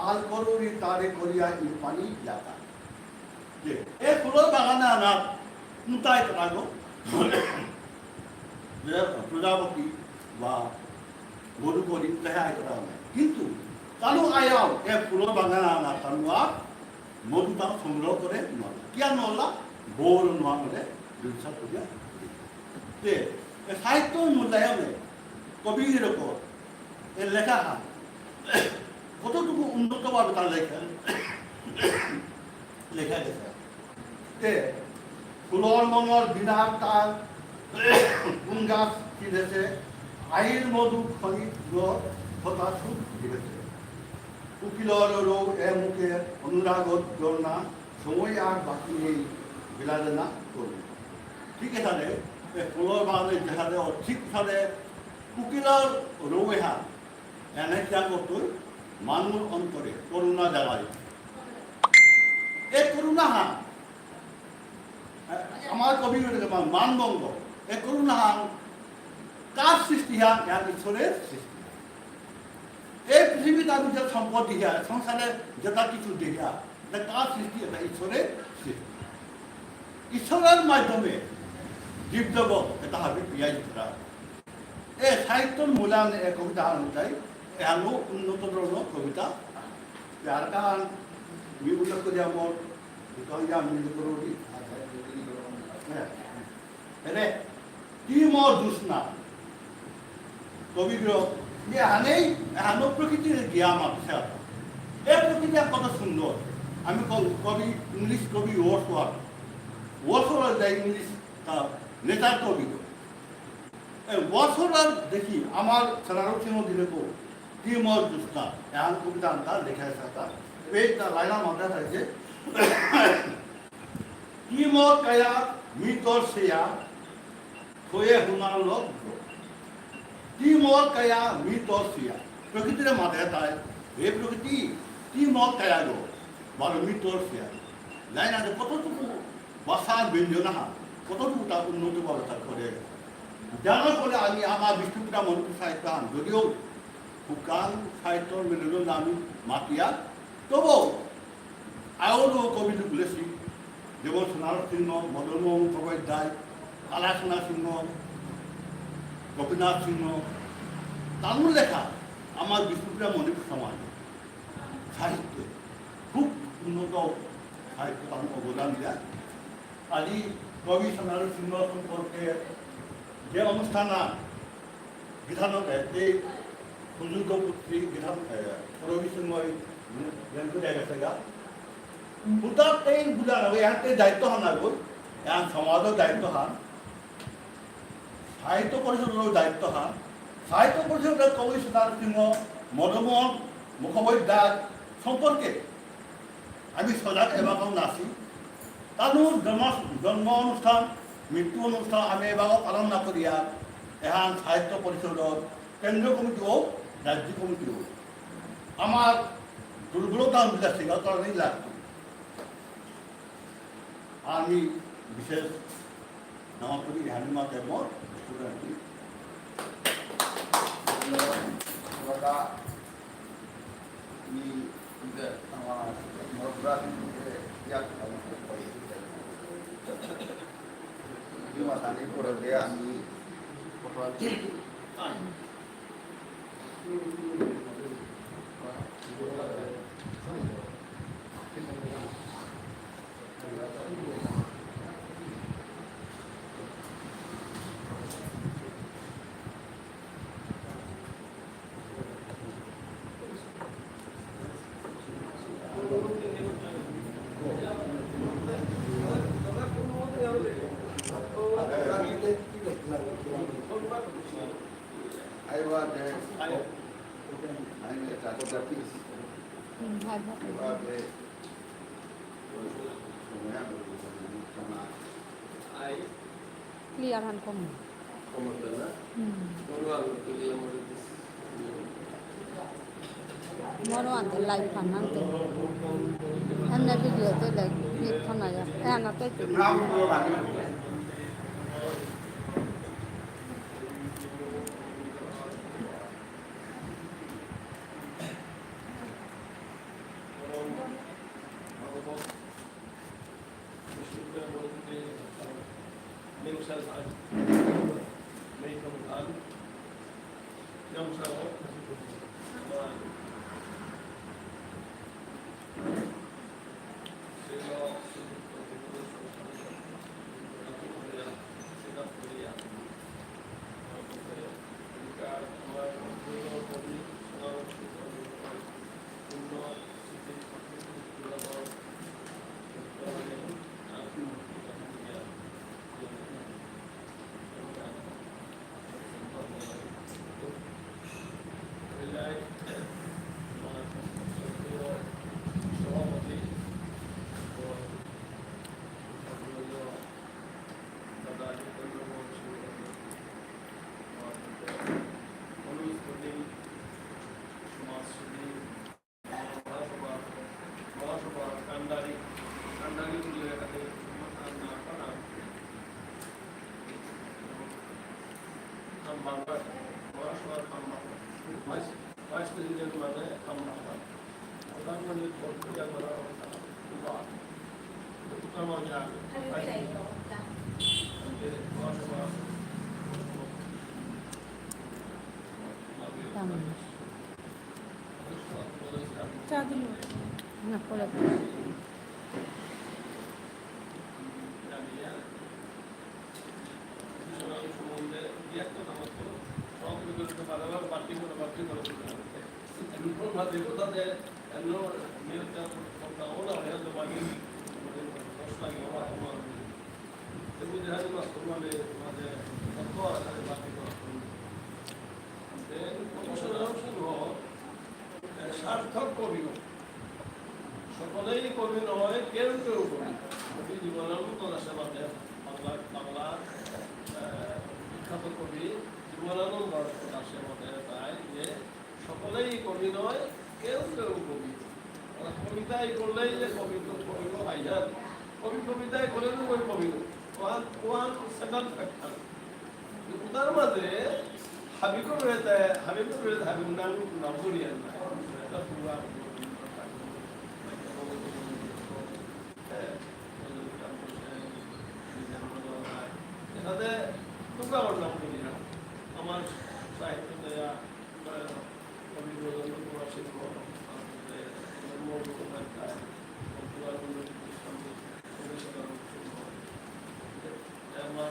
আল করুরি তারে করিয়া ইরপানি ইয়াকা। যে এ ফুলর বাগানে আনার উতাই করাগো, যে প্রজাপতি বা মধুকরী উতাই আই করা নাই। কিন্তু তানু আয়াও এ ফুলর বাগানে আনার তানু আর মধু তাও সংগ্রহ করে নলা। কিয়া নলা? বৌর নোয়া মনে দুলিশাত করিয়া। তে, এ সাহিত্য মূল্যায়নে কবি এরকম এ লেখা হান কতটুকু উন্নতভাবে তার লেখা, লেখা গেছে। তে ফুলর মঙর দিনার তার কুঙ্গাস ফিরেছে, আহির মধু খনি হতা সুখ ফিরেছে। কুকিলর রৌ এ মুখে অনুরাগত ঝর্ণা, সময় আর বাকি নেই বিলাসনা করুন। ঠিক এসাদে, এ ফুলর বাগানে যেসাদে, ঠিক এসাদে কুকিলর রৌ এহান এনে কিয়া করতই, মানুর অন্তরে করুণা জাগাই। এ করুণা হান, এ, আমার কবি বলে যে মান-, মানবঙ্গ, এ করুণা হান কার সৃষ্টি হান? এহান ঈশ্বরের সৃষ্টি। এই পৃথিবীত আমি যে সম্পদ দেখিয়া, সংসারে যেটা কিছু দেখিয়া, এটা কার সৃষ্টি? এটা ঈশ্বরের সৃষ্টি। ঈশ্বরের মাধ্যমে জীবজগৎ এটা হাবি পিয়াই ধরা। এ সাহিত্যর মূল্যায়ন এ কবিতা আহান তাই, এহানও উন্নত ধরনের কবিতা। আর কারণ আমি উল্লেখ করি আমার, আমি উল্লেখ করি, হ্যাঁ। এরে, তি মোর জ্যোৎস্না। কবিগুলো, যে এহানেই, এহানো প্রকৃতির গিয়া মাতছে। এ প্রকৃতি আর কত সুন্দর। আমি কল-, কবি, ইংলিশ কবি ওয়ার্ডসওয়ার্থ। ওয়ার্ডসওয়ার্থ যে ইংলিশ তা নেচার কবি। এ ওয়ার্ডসওয়ার্থ দেখি, আমার সোনারূপ সিংহ দিলে কো, তি মোর জ্যোৎস্না। এহান কবিতা আনতা লেখা আছে তা। এই তা লাইন আমার কাছে আছে। তি মোর কায়া, মি তোর সেয়া, থয়ে হুনার লগ। তি মোর কায়া, মি তোর সেয়া। প্রকৃতিরে মাতে তাই, হে প্রকৃতি, তি মোর কায়া গো, বারো মি তোর সেয়া। লাইন আছে, কতটুকু ভাষার ব্যঞ্জন আহান, কতটুকু তা উন্নত ভাবে তার করে। যার ফলে আমি আমার বিষ্ণুপ্রিয়া মণিপুরী সাহিত্য আহান, যদিও হুকাং সাহিত্যর মেরুদণ্ড আমি মাতিয়া, তবুও আরও কবি লোক লেখি, যেমন সোনারূপ সিংহ, মদনমোহন মুখোপাধ্যায়, কালাসোনা সিংহ, গোপীনাথ সিংহ, তানুর লেখা আমার বিষ্ণুপ্রিয়া মণিপুরী সমাজ সাহিত্যে খুব উন্নত সাহিত্য তানু অবদান দিয়া। আজি কবি সোনারূপ সিংহ সম্পর্কে যে অনুষ্ঠান গিথানক, এ, এই সুযোগ পুত্রী গিথান, এ, রবি সিংহ এই, যেহেতু দেখা গেছে গা। হুদাত তেই বুঝা না, এহাতে দায়িত্ব হান না গো, এহান সমাজর দায়িত্ব হান, সাহিত্য পরিষদর দায়িত্ব হান, সাহিত্য পরিষদর কবি সুধার সিংহ, মদনমোহন মুখোপাধ্যায় সম্পর্কে আমি সজাগ এবাকাও নাসি। তানুর জন্ম, জন্ম অনুষ্ঠান, মৃত্যু অনুষ্ঠান আমি এবাকাও পালন না করিয়া, এহান সাহিত্য পরিষদর কেন্দ্রীয় কমিটি হোক, রাজ্যিক কমিটি হোক, আমার দুর্বলতা আমি বিলাসিকা কারণেই লাগতো। আমি বিশেষ নামাজ পড়ি, এহানি মাতে মোর student। Clear হান কম। হুম। মনো আনতে live হান আনতে। এমনি video তে live click হান আয়া। এ আনাতে। মানে, আমরা প্রধানমন্ত্রী বক্তব্য করা কথা। চা দিল। না, পরে। সার্থক কবি। সকলেই কবি নয়, কেউ কেউ কবি। কবি জীবনানন্দ দাশে মাতে, বাংলা, বাংলার, আহ, বিখ্যাত কবি জীবনানন্দ দাশে মাতে তাই যে সকলেই কবি নয়, কেউ কেউ কবি। ওরা কবিতাই করলেই যে কবি তো কবি তো ভাইজান। কবি কবিতাই করলে তো ওই কবি তো। One, one second factor. উতার মাঝে হাবিকর রয়েছে, হাবিকর রয়েছে, হাবির নাম, নাম করি আর না। এটা পুরা এটাতে টুকরা করলাম করি না। আমার সাহিত্য দেয়া, আহ, কবি ব্রজেন্দ্র কুমার সিংহ, তারপরে মৌমিতা পাধ্যায়, মথুরানন্দ কৃষ্ণ, চন্দ্রশেখর সিংহ। আমার,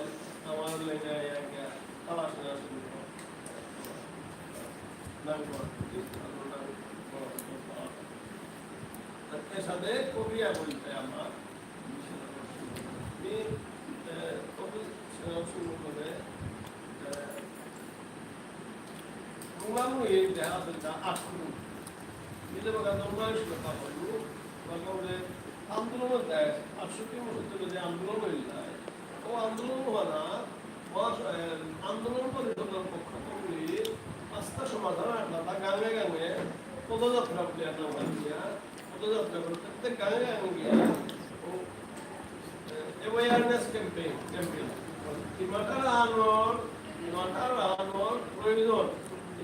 আমার লেখা এক, আহ, তালাশ না শুনবো। নাম করা, নাম করা। এর সাথে কবিয়া বলতে আমার মি, এ, কবি সেনা শুরু করে, এ, রুমামু এই দেহা আছে, তা আটকু। মিলে বাগা দরবার শুরু তা হলো, বাগা বলে আন্দোলন দেয়, আটষট্টি বছর ধরে যে আন্দোলন হয়ে যায়, ও আন্দোলন হওয়া না, ও, এ, আন্দোলন পরিষদের পক্ষ থেকে পাঁচটা সমাধান আনলা, তা গাঙে গাঙে পদযাত্রা বলে একটা হয়ে গিয়া, পদযাত্রা করে প্রত্যেক গাঙে গাঙে গিয়া, ও, এ, awareness campaign, campaign। ইমাটার আনোর, ইমাটার আনোর প্রয়োজন,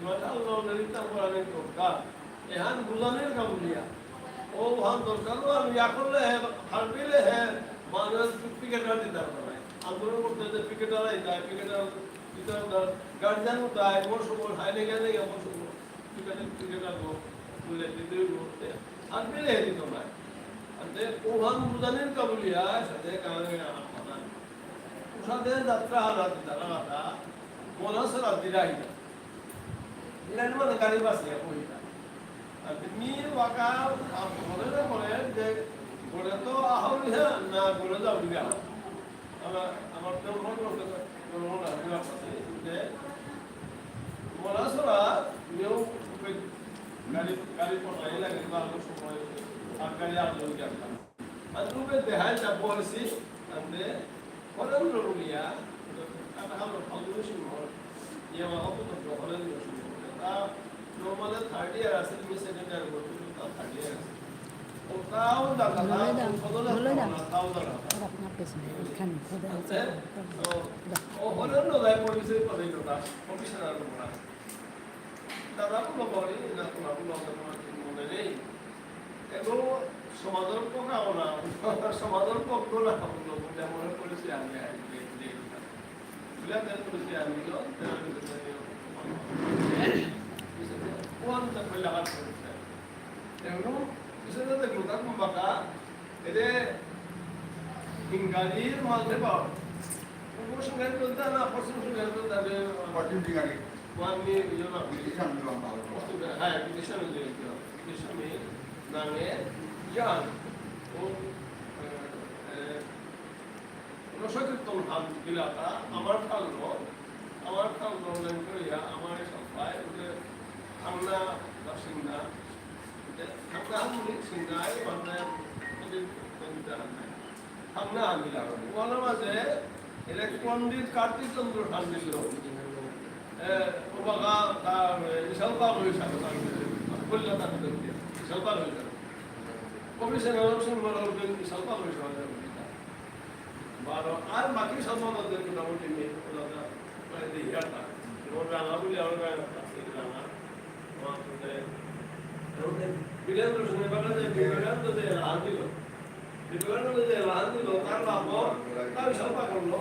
ইমাটার আনোর নেতৃত্ব করার দরকার। এহান বুঝানোর কাম দিয়া। ও হান দরকার, ও আমি ইয়া করলে হে, হারপিলে হে, মানুষ পিকেটার দিতে পারে। আন্দোলন করতে যে পিকেটার আইতা, পিকেটার, পিকেটার গার্জিয়ান উতায়, মোর সময়, হাইলে গেলে গিয়া মোর সময়। পিকেটার, পিকেটার গো, বুলে দিতে গো, হারপিলে হে দিতে পারে। আনতে ও হান বুঝানোর কাম দিয়া, সাথে কারণে আমার কথা। উসাদে যাত্রা হারা দিতা, রাতা, মনসরা দিরাইতা। ইলান মানে গাড়ি বাসে কইতা। আর মি ওয়াকা, আ, মনে না করে যে ঘরে তো আহরি হ্যাঁ, না ঘরে যাও দিগা। আমার, আমার তো মন করতে, মন না, আমি আপনার সাথে যে মনসরা নিয়েও গাড়ি, গাড়ি পটাই লাগে, বা অনেক সময় আর গাড়ি আর জল গেল। আর রূপে দেহাই যা বলছি, আনতে হরেন্দ্র রুলিয়া, কাটা হলো ফাল্গুন সিংহ, ইয়ে মা অপত হরেন্দ্র সিংহ। তা normally third year আছে, তুমি second year করছো, তা third year আছে। ও তাও দাদা, বলে দাও, ও কত দাদা, বলে দাও। না, তাও দাদা। আর আপনার পেছনে, এখানে, খোদা আচ্ছা, আছে। তো, ও হরেন্দ্র দায় পরিচয় করে দিল, তার কমিশনার ওরা। দাদা বলো, বলি, না, তোমার বলো, তোমার ঠিক মনে নেই। এগো সমাজর পক্ষে না, সমাজর পক্ষ না, বললো, বুঝা মনে করেছি আমি, আমি, আমি, আমি। বুঝা মনে করেছি আমি, তো, আমি তো জানি, কোন তো কইলা বাদ করেছে। এগুলো, পিছনে দেখলো, তার বাঁকা, এরে, ইংরাজির মাঝে পাওয়া। পূর্ব সিংহালি বলতে না, পশ্চিম সিংহালি বলতে হবে। পশ্চিম সিংহালি। ওয়ান নিয়ে ইয়ে না। ব্রিটিশ আন্দোলন ভালো। হ্যাঁ, ব্রিটিশ আন্দোলন। কৃষ্ণের নামে ইয়ান ও, এ, এ, রসকীর্তন হান বিলাতা আমার কাল, আমার কাল লেন করিয়া আমার সবাই ওদের থাংনা বা সিংনা, থাংনা হান সিংনা, মানে, ওদের কবিতা হান। থাংনা হান দিলা। ওনার মাঝে এর এক পণ্ডিত কার্তিক চন্দ্র ঠান্ডি ছিল। এ, ওবাকা তার, এ, ইসালপা হয়ে থাকে, তার, কলকাতা থেকে ইসালপা হয়ে থাকে। কবি সেনারাম সিংহ মহারাজ বিসালপা হয়ে থাকে। বারো, আর বাকি সব আমাদের মোটামুটি নেই, ওনারা প্রায় দেড় হাজার। এবং রাঙা বলে আমরা রাঙা, রাঙা, আমাদের বীরেন্দ্র সিংহ বাগানে বিবেকানন্দ যে এলাহান দিল, বিবেকানন্দ যে এলাহান দিল, তার বাপ তার সভা করলো।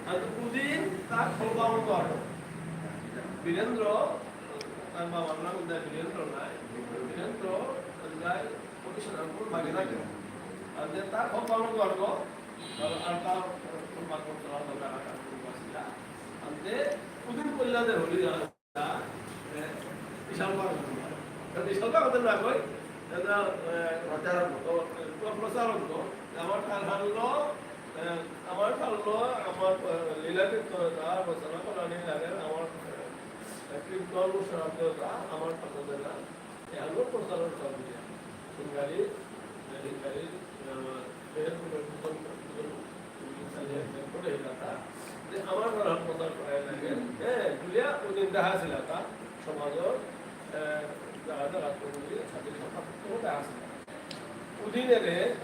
আর তো উদিন তার সভা করলো আরো। বীরেন্দ্র, তার বাবার নাম দেয় বীরেন্দ্র নাই, বীরেন্দ্র যায় কমিশনার কোন বাগে থাকে। আর যে তার সভা করলো আরো, আর, আর তার সভা করতে হবে, আর আর কোনো বাসিন্দা। আর যে উদিন কল্যাণে হলি জানা বিশাল ভাগ। বিশাল ভাগ না কই, এটা, এ, প্রচারক। ও, প্র-, প্রচারক তো। আমার কাল হারলো, এ, আমার কাললো, আমার, এ, লীলা কীর্তন, তার রচনা করা নেই লাগে, আমার, এ, কীর্তন অনুষ্ঠান আছে, তা আমার কাছে না। এ, আলো প্রচারক সব দিয়ে। সিঙ্গারি, এ, সিঙ্গারি, এ, আমার যে আমার ঘর হাসপাতাল করার লাগে, হ্যাঁ, বুলিয়া ওদিন দেখা ছিল তা সমাজর, এ, যারা যারা তরুণী সাথে সভা করতে দেখা ছিল। ওদিনে রে,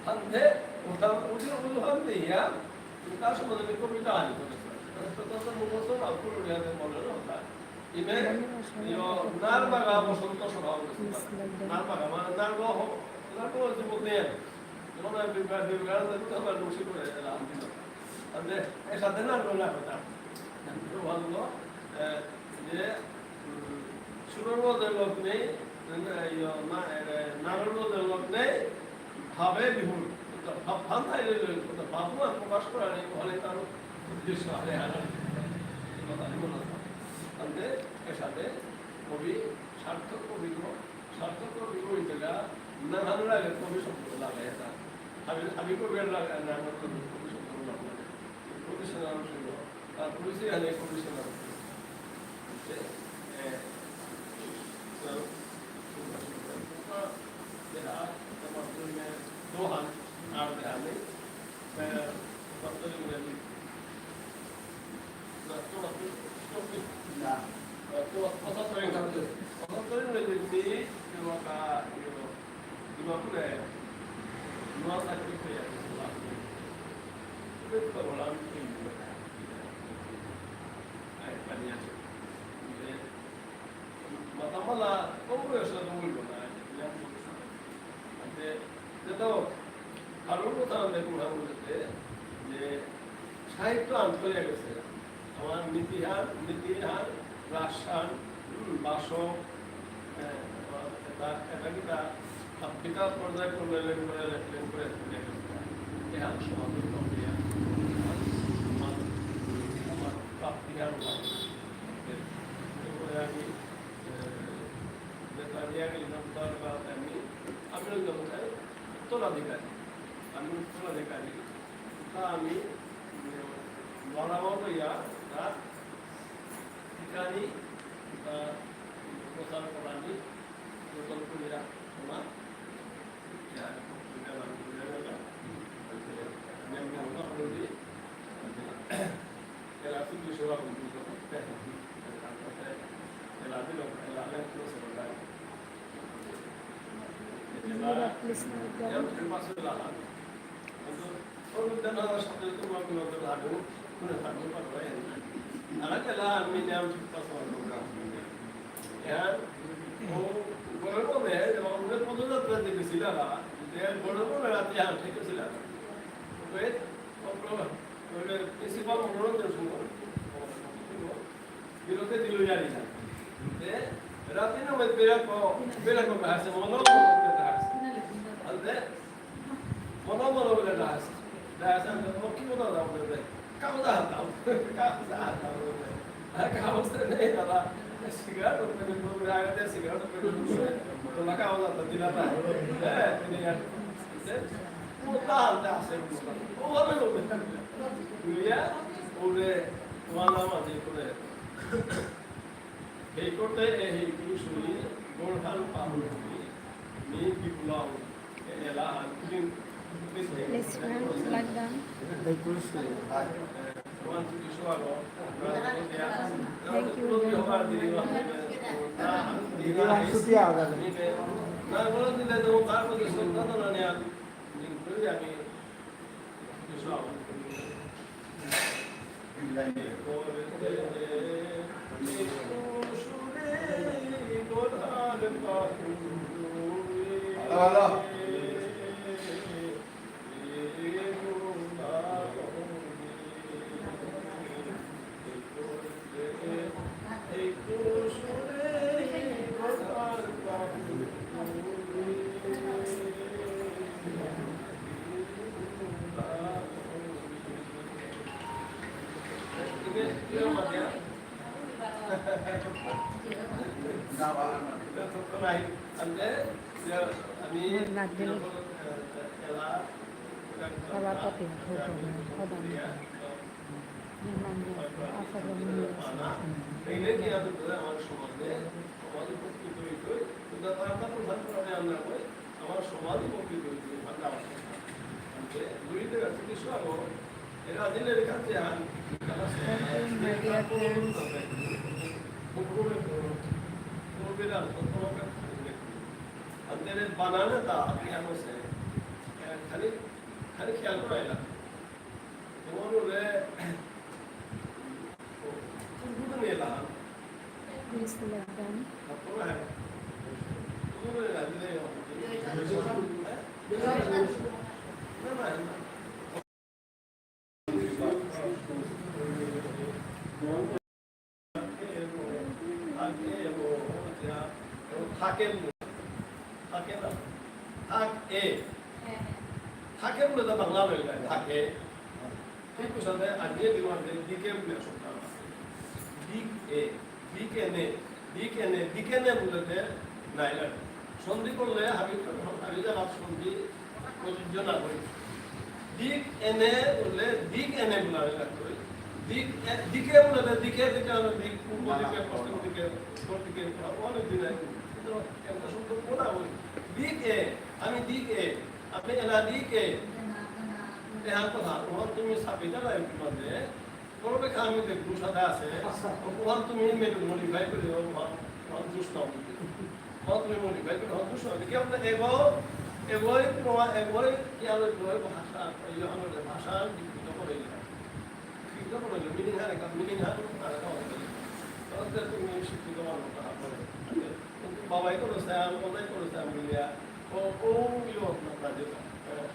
হাতে, ওটা, ওদিন, ওদিন হাতে ইয়া, তার সম্বন্ধে কবিতা আনি করেছে। তো, তো, তো, মুখস্থ না, পুরো ইয়াদের মনে হলো ওটা। ইমে, ইয়ো, নার বাগা বসন্ত সভা হলো। নার বাগা, মানে, নার বাগা হ-, নার বাগা হচ্ছে বুদ্ধ ইয়ার। যেমন আমি বিবেকা-, বিবেকানন্দ তো আমার মুর্শিদ করে এলাম দিল। তাহলে এর সাথে নার বাগা কথা। তো ভালো, এ, যে, উম, সুরর মধ্যে লোক নেই, ইয়ো, না, এ, নারর মধ্যে লোক নেই, ভাবে বিহুল, অর্থাৎ ভাব, ভাব থাইলে লইল, অর্থাৎ ভাবও আর প্রকাশ করা নেই, হলে তার উদ্দেশ্য হবে আর এই কথা আমি মনে হয়। তাহলে এর সাথে কবি সার্থক কবি তো, সার্থক কবি কবি থেকে না ভালো লাগে, কবি শব্দ লাগে এটা। আমি, আমি কবি আর লাগে না, আমার কবি, কবি শব্দ লাগে। কবি সাধারণ ছিল। তারপরে সে আনে কমিশনার। যে, এ, যেটা তোমার জন্য দোহান আর দেহানি, এ, তোমার জন্য না, তোমার জন্য না, তোমার কথা তো এই কথা তো এই কথা তো এই তোমার, তোমার, তোমার, তোমার চাকরি পেয়ে আছে। মাতামালা কম বয়সে তো বলবো না, যেটা কারোর কথা আমি এখন বলতে যে সাহিত্য আনতে হয়ে গেছে। আমার নীতিহার, নীতিহার, রাসহান, হুম, বাসক, এ, এটা, এটা কিতা, আফ্রিকা পর্যায় করলে লেন করে, লেন করে, লেন করে। এহান সমাজের প্রক্রিয়া। আমার, আমার প্রাপ্তিহান হয়। এরপরে আমি, এ, যেটা দিয়ে গেলাম, তার বাদ আমি, আমি ওই জগতে উত্তরাধিকারী। আমি উত্তরাধিকারী। তা আমি, উম, লড়াবো ইয়া, তা ঠিকানি, তা প্রচার করানি, নতুন করিয়া তোমার, ইয়া, ইয়া, ইয়া, ইয়া, এলা তুমি সেবা করতে করতে, এলা দিল, এলা লেন করে সেবা করে। এলা, please, এলা তুমি পাশে এলা। কিন্তু ওর মধ্যে না আসলে তোমার কোনো তো লাগো, কোনো লাগো পারবে না। আর এলা আমি নাম ঠিক পাশে করলাম। এলা ও বড় বড় মেয়ে, যেমন ওদের পদযাত্রা দেখেছিল, যে বড় বড় রাতে আর ঠিক ছিল। ওই, ওই, ওই, প্রিন্সিপাল মনোরঞ্জন সিংহ। বিরতে দিল জানি না। তে রাতে না মে বেরা কো, বেরা কো কাছে মনো মনো কাছে। আনতে মনো মনো বেরা কাছে। কাছে আনতে মো কি কথা দাও বেরা। কাউ দা দাও। কাউ দা দাও বেরা। আর কাউ সে নেই দাদা। সিগারেট ওপেন করে আগে সিগারেট ওপেন করে। তো লাগা ওটা তো দিলা না। হ্যাঁ, তুমি আর। তে মো তা আনতে আসে। ও ভাবে লোক। দুনিয়া ওরে মালা মাঝে করে। হেইকতে এ হেইকু শুনি, গোড়হান পাহুন শুনি, মি বিপুলাও, এ এলা আনকুলিন, Let's run, London. Thank you very much. মাধ্যমিক সভাপতি হব, প্রধান। নির্মাণ নিয়ে আসা, আশা করি নিয়ে আসা। এগুলো কি আর আমার সমাজে, সমাজে উপকৃত হইতে হয়। কিন্তু তারা তো প্রধান প্রধানে আমরা কই, আমার সমাজে উপকৃত হইতে হয়, ভালো আছে। মানে, দুইটা ব্যক্তি কিছু আরো, এরা দিলে লেখা যে আর, বানানে তা, আপনি এখন সে, খালি, খালি খেয়াল করে এলাম। তোমার ওরে, কোন কোন মেলা? Please select done. থাকে, থাকে না। থাকে। থাকে বলে তো বাংলা হয়ে যায়, থাকে। ঠিক আছে, আমি এই দিকে দিকে বলে শব্দ আছে। দিক এ, দিক এনে, দিক এনে, দিক এনে বলতে নাই লাগে। সন্ধি করলে আমি, আমি যারা সন্ধি প্রযোজ্য না করি। দিক এনে বললে দিক এনে বলা হয় লাগতো। দিক এ-, দিকে বললে দিকে, দিকে হলো দিক, পূর্ব দিকে, পশ্চিম দিকে, উত্তর দিকে, অনেক দিকে। কিন্তু একটা শব্দ কোনা বলি। দিক এ, আমি দিক এ, আপনি এলা দিক এ। এহান কথা, ওহান তুমি সাপিতা না একটু মাঝে, কোনো দেখা আমি দেখবো সাদা আছে, ওহান তুমি মেটু modify করে দেবো, ওহান, ওহান দুষ না বলতে। ওহান তুমি modify করে দেবো, ওহান দুষ না বলতে। কি আপনার এগো, এগোই তোমার, এগোই কি আর এগোই ভাষা, এই আমাদের ভাষা বিকৃত করে দিলাম। বিকৃত করে দিলাম, meaning হারে কাম, meaning হারে কাম, হারে কাম। তাহলে তুমি শিক্ষিত মানুষ, তাহলে কিন্তু বাবাই করেছে, আমি কোথায় করেছে, আমি মিলিয়া, ও, ও, ইয়ে, আপনার কাজে, হ্যাঁ।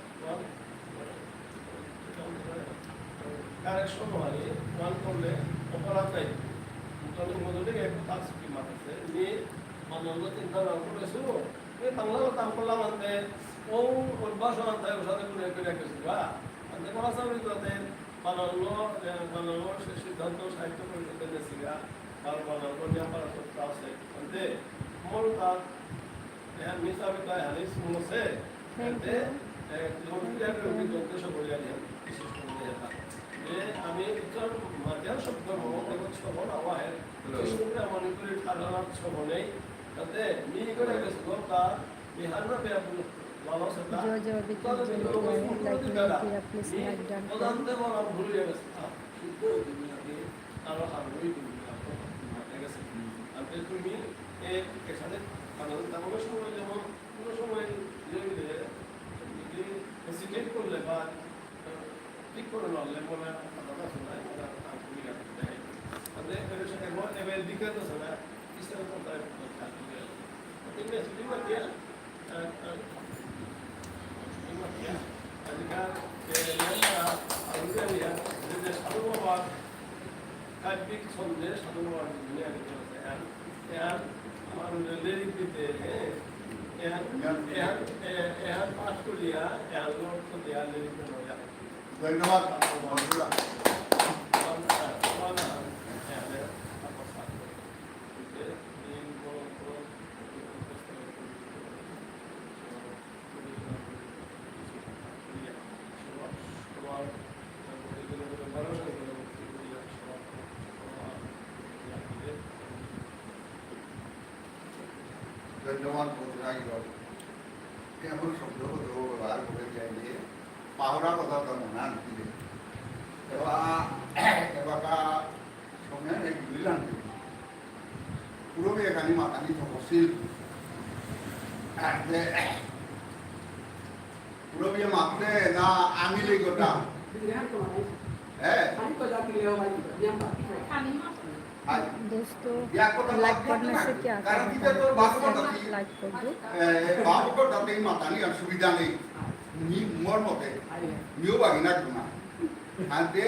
Correction হয়, ওহান করলে অপরাধ নাই। তবে মজুরি এক পাঁচ কি মাতেছে, নি বাংলা চিন্তা না করেছো, এই বাংলা কাম করলাম আনতে, ও অভ্যাস আনতে, ওর সাথে করে করে রেখেছি, বা আনতে বলা চাউরি যাতে বানানলো, এ, বানানলো সে সিদ্ধান্ত সাহিত্য পরিষদে নেছিগা, আর বানানলো নিয়ে পারা সত্য আছে। আনতে মূল কাজ এহান মিছা মিথ্যা এহানি শুনেছে। Thank you. এতে, এ, লোকপ্রিয় লোকপ্রিয় সকলে জানি, বিশেষ করে এটা। যে আমি উচ্চারণ মাঝে শব্দ মমতে শ্রবণ আওয়াহে, বিষ্ণুপ্রিয়া মণিপুরী ঠারহান শ্রবণেই, তাতে মি করে গেছে, তা বিহার না পেয়া লালা সেটা। জয় জয় বিদ্যুৎ তাহলে জয় তো বিদ্যুৎ, like, like, like, like, like, প্রধান দেব আমার ভুল হয়ে গেছে। আহ, শুদ্ধ হয়ে গেছে। আরো হারমোনি তুমি, আরো মাথা গেছে। হুম। আর যে তুমি এ, এর সাথে কারণ তেমন সময় যেমন কোনো সময় ধীরে ধীরে যদি hesitate করলে বা, আহ, ঠিক করে না হলে মনে হয় কথা শোনায়, মনে হয় কাম করি রাখতে চাই। তাহলে এর সাথে এবার, এবার দিকে তো শোনা, কিসের কথা একটু খেয়াল করে। তো তুমি শুধু দিয়ে কাব্যিক ছন্দে সাধু বাবার দুনিয়া দেখে আছে। এহান, এহান আমার লিরিক দিতে, হ্যাঁ? এহান, এহান, এ-, এহান পাঠ করিয়া, এহান অর্থ দিয়া লিরিক দেওয়া যায়। ধন্যবাদ, বন্ধুরা। ধন্যবাদ, বন্ধুরা। এমন শব্দ কত ব্যবহার করে যায় যে পাহরা কথা তো মনে আনতে। এবার, এবার সময় নেই, বুঝলাম। পুরবী এখানে মাতানি তপশিল। পুরবী মাতে না আমি লেগোটা। হ্যাঁ। দোস্ত, লাইক করনা সে কিয়া? কারণ কি যে তোর বাপ কথা কি? লাইক কর দো। এ, এ, বাপ কথা তেই মাতানি আর সুবিধা নেই। নি মোর মতে। নিও বাগিনা গুনা। আনতে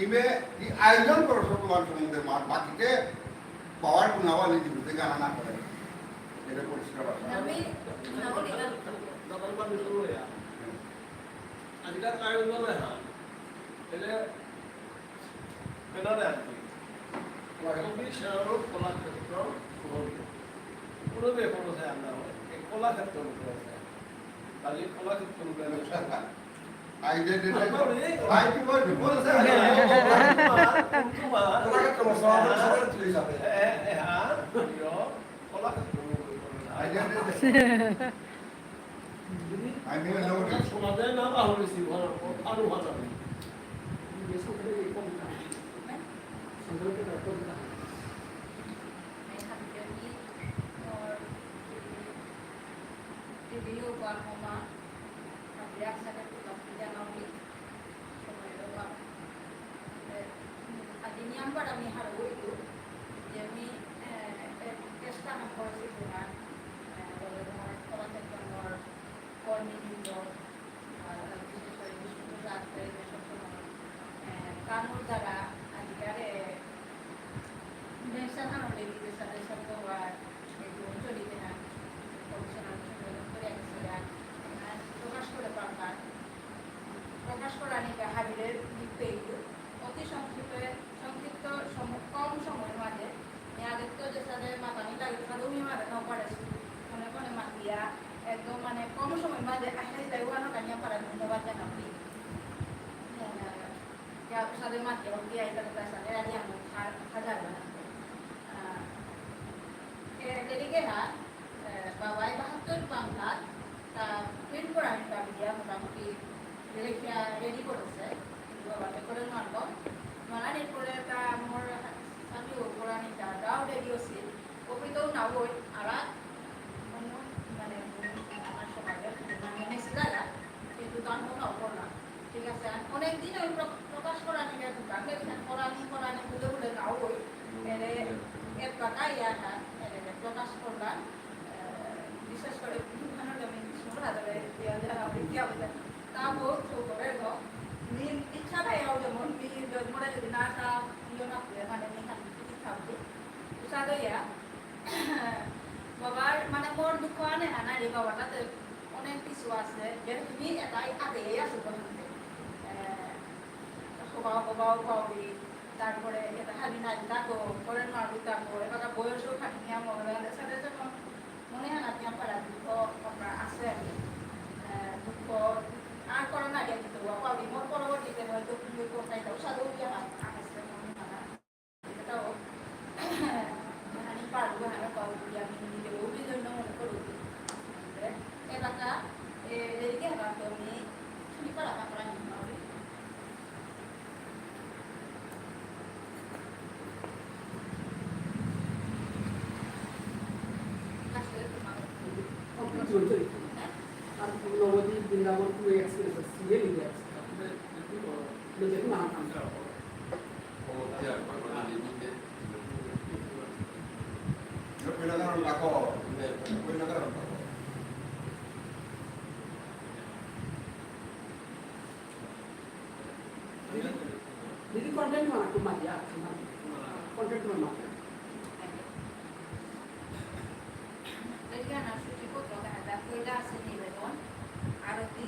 ইমে দি আয়োজন করো সব তোমার সম্বন্ধে মা বাকিতে পাওয়ার গুনাওয়ালি দিতে গানা না করে। এটা পরিষ্কার আছে। আমি গুনাওয়ালি গান। আজকাল আয়োজন হয় না। এলে পেনারে আর কি। কবি সেনারূপ কলাক্ষেত্র ভবন। কোনো ব্যাপার আছে আমরা হয়। এই কলাক্ষেত্র রূপে আছে। খালি কলাক্ষেত্র রূপে আছে। Identity। আমার এই ভাই কি বলবি? বলছে, তোমার, তোমার। কলাক্ষেত্র মশলা, হ্যাঁ, সবার তুলে যাবে। হ্যাঁ, হ্যাঁ, হ্যাঁ, কলাক্ষেত্র রূপে। Identity। আমি ওই লোকটা সমাজে না পাহুরেছি, ভালো, ভালো ভাষা নেই। সময় দেওয়া। এ, উম, আজি নিয়াম বারো আমি হারৌ হইতু, যে আমি, এ, এ, চেষ্টা হান করেছি তোমার, এ, বলে তোমার কলাক্ষেত্রর কর্মীবৃন্দ, আর বিশেষ করে বিষ্ণুপ্রিয়া রাজবাড়ির সব সময়, এ, কানুর দ্বারা আজিকার, এ, মেসান হারৌ লেগে গেছে, মেসান তো আর এই তো চলিতে না, কমিশনার সঙ্গে করে আসছে, আর প্রকাশ করে পারবার। প্রকাশ করানিকা হাবিরে লিখতে হইল। অতি সংক্ষেপে, সংক্ষিপ্ত সম-, কম সময়ের মাঝে মেয়াদত্ত যে সাথে মাতানি লাগে, সাথে উনি মারে না পারেছি। মনে মনে মাতিয়া, একদম মানে কম সময়ের মাঝে আসলে তাই ওখানে কানিয়া পারা ধন্যবাদ জানাবি। আহ, যা সাথে মাতিয়া, ওকে আইতা সাথে আর আমি খা-, খাজা বানাবো। আহ, এ, এদিকে হ্যাঁ, আহ, বাবাই বাহাত্তর বাংলা, তা প্রিন্ট করা আমি পাবি দিয়া মোটামুটি লেখিয়া রেডি করেছে, কিন্তু আবার তো করে মারব। মারানির পরে তা মোর আমি ও করানি তা দাও রেডি হচ্ছে, ওপি তো না ওই, আর মানে আমার সমাজে মানে নেক্সট জায়গা, কিন্তু তার মনে অপর না। ঠিক আছে, আর অনেক দিন ওই প্র-, প্রকাশ করানি গেছে, গান লেখা করানি, করানি বলে বলে না ওই, এরে, এর কথা ইয়া না, এরে প্রকাশ করলাম। বিশেষ করে বিভিন্ন ধরনের আমি সময় ধরে ইয়া যারা আমি ইয়া বলে, তা বহুত করে হোক। মি ইচ্ছা নাই, ও যেমন মি জন্মরে যদি না তা ইয়ে না করে, মানে, মি খালি কিছু থাকবে। উসাদে ইয়া, বাবার, মানে, মোর দুঃখ আনে হানা রে বাবার তাতে অনেক কিছু আছে, যে তুমি এটাই আগে আসো বলতে। আহ, হবাও, হবাও, হবাও, তারপরে এটা হাবি নাই, তাকো, করে না, তাকো, এবার বয়সও খাটি নিয়ে মনে হয়, সাথে যখন মনে হয় না, কি আমার দুঃখ, আমরা আছে আর কি। আহ, দুঃখ, আর করোনা গেছে তো, বাবা, মোর পরবর্তীতে হয়তো তুমি কোথায় যাও, সাধু গিয়ে হাত, আকাশে মনে হয় না। এটাও, মানে, পারবো, হ্যাঁ, পারবো, আমি নিজেও বিভিন্ন মনে করি। এলাকা, এ, এদিকে এলাকা তো আমি, তুমি পারা, পারা, আমি পারি। আর নবদ্বীপ, বৃন্দাবন, পুরো এক্সপ্রেস, সিরিয়াল ইন্ডিয়া এক্সপ্রেস। দেখুন, আমার কামটা। দিদি, দিদি, কন্টেন্ট বানাতে মাতিয়া, কন্টেন্ট বানাতে। এখানে সূচিপত্র দেখা যায়, পয়লা আছে নিবেদন, আরতি,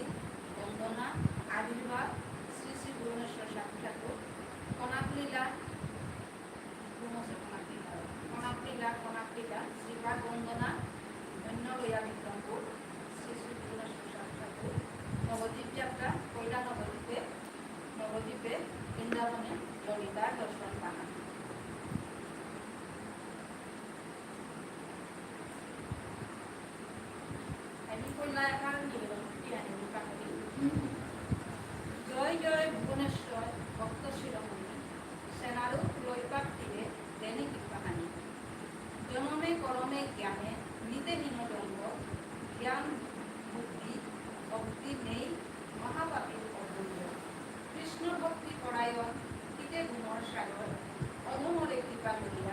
বন্দনা, আবির্ভাব, শ্রী শ্রী ভুবনেশ্বর সাধু ঠাকুর, কনকলীলা, কনকলীলা, কনকলীলা, শ্রীবাদ বন্দনা, ধন্য লইয়া বিক্রমপুর, শ্রী শ্রী ভুবনেশ্বর সাধু ঠাকুর, নবদ্বীপ যাত্রা, পয়লা নবদ্বীপে, নবদ্বীপে, বৃন্দাবনে, ললিতা দর্শন বাহান। আমি কইলা একার নিবেদন করি, আমি কাকলি। জয় জয় ভুবনেশ্বর ভক্ত শিরোমণি, সেনারূপ লইপাক তীরে দেনে কৃপাহানি। জনমে করমে জ্ঞানে নিতে হীন দণ্ড, জ্ঞান বুদ্ধি ভক্তি নেই মহাপাপীর অমূল্য। কৃষ্ণ ভক্তি পরায়ণ হিতে গুণর সাগর, অধমরে কৃপা করিয়া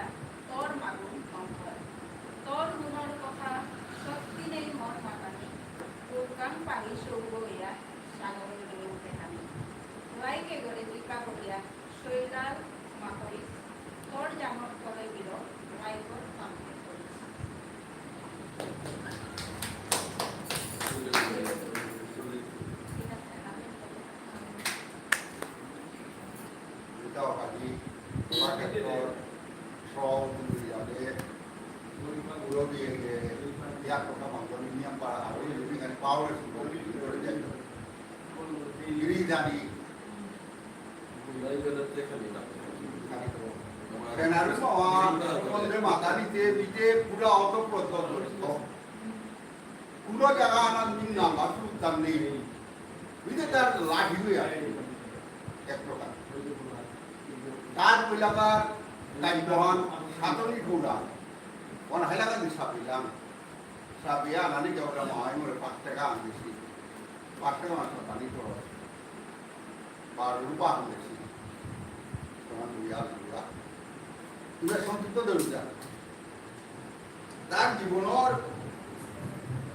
সভাপতি হয়ে যাবে। পুরো দিয়ে গিয়ে ইয়ার কথা মাধ্যমে নিয়ম পারা হবে, যদি এখানে পাওয়ার শুরু করে দিয়ে। গিরি জানি। সেনারু সভা, তোমাদের মাথা নিতে দিতে পুরা অতপ্রত জড়িত। কোনো জায়গা আনার দিন না, বাসু উত্তর নেই। বুঝতে তার লাঠি হয়ে আসে এক প্রকার। তার পয়লাকার তাই বহান সাতনি ঘোড়া। ওন হাইলাকান্দি সাপিলাম। সাপিয়া আনানি কেউ মহাই মোরে পাঁচ টাকা আন দিছি। পাঁচ টাকা মাত্র পানি খরচ। বা রূপা আন দিছি। তোমার দুইয়া দুইয়া। তুমি সন্তুষ্ট দেউতা। তার জীবনর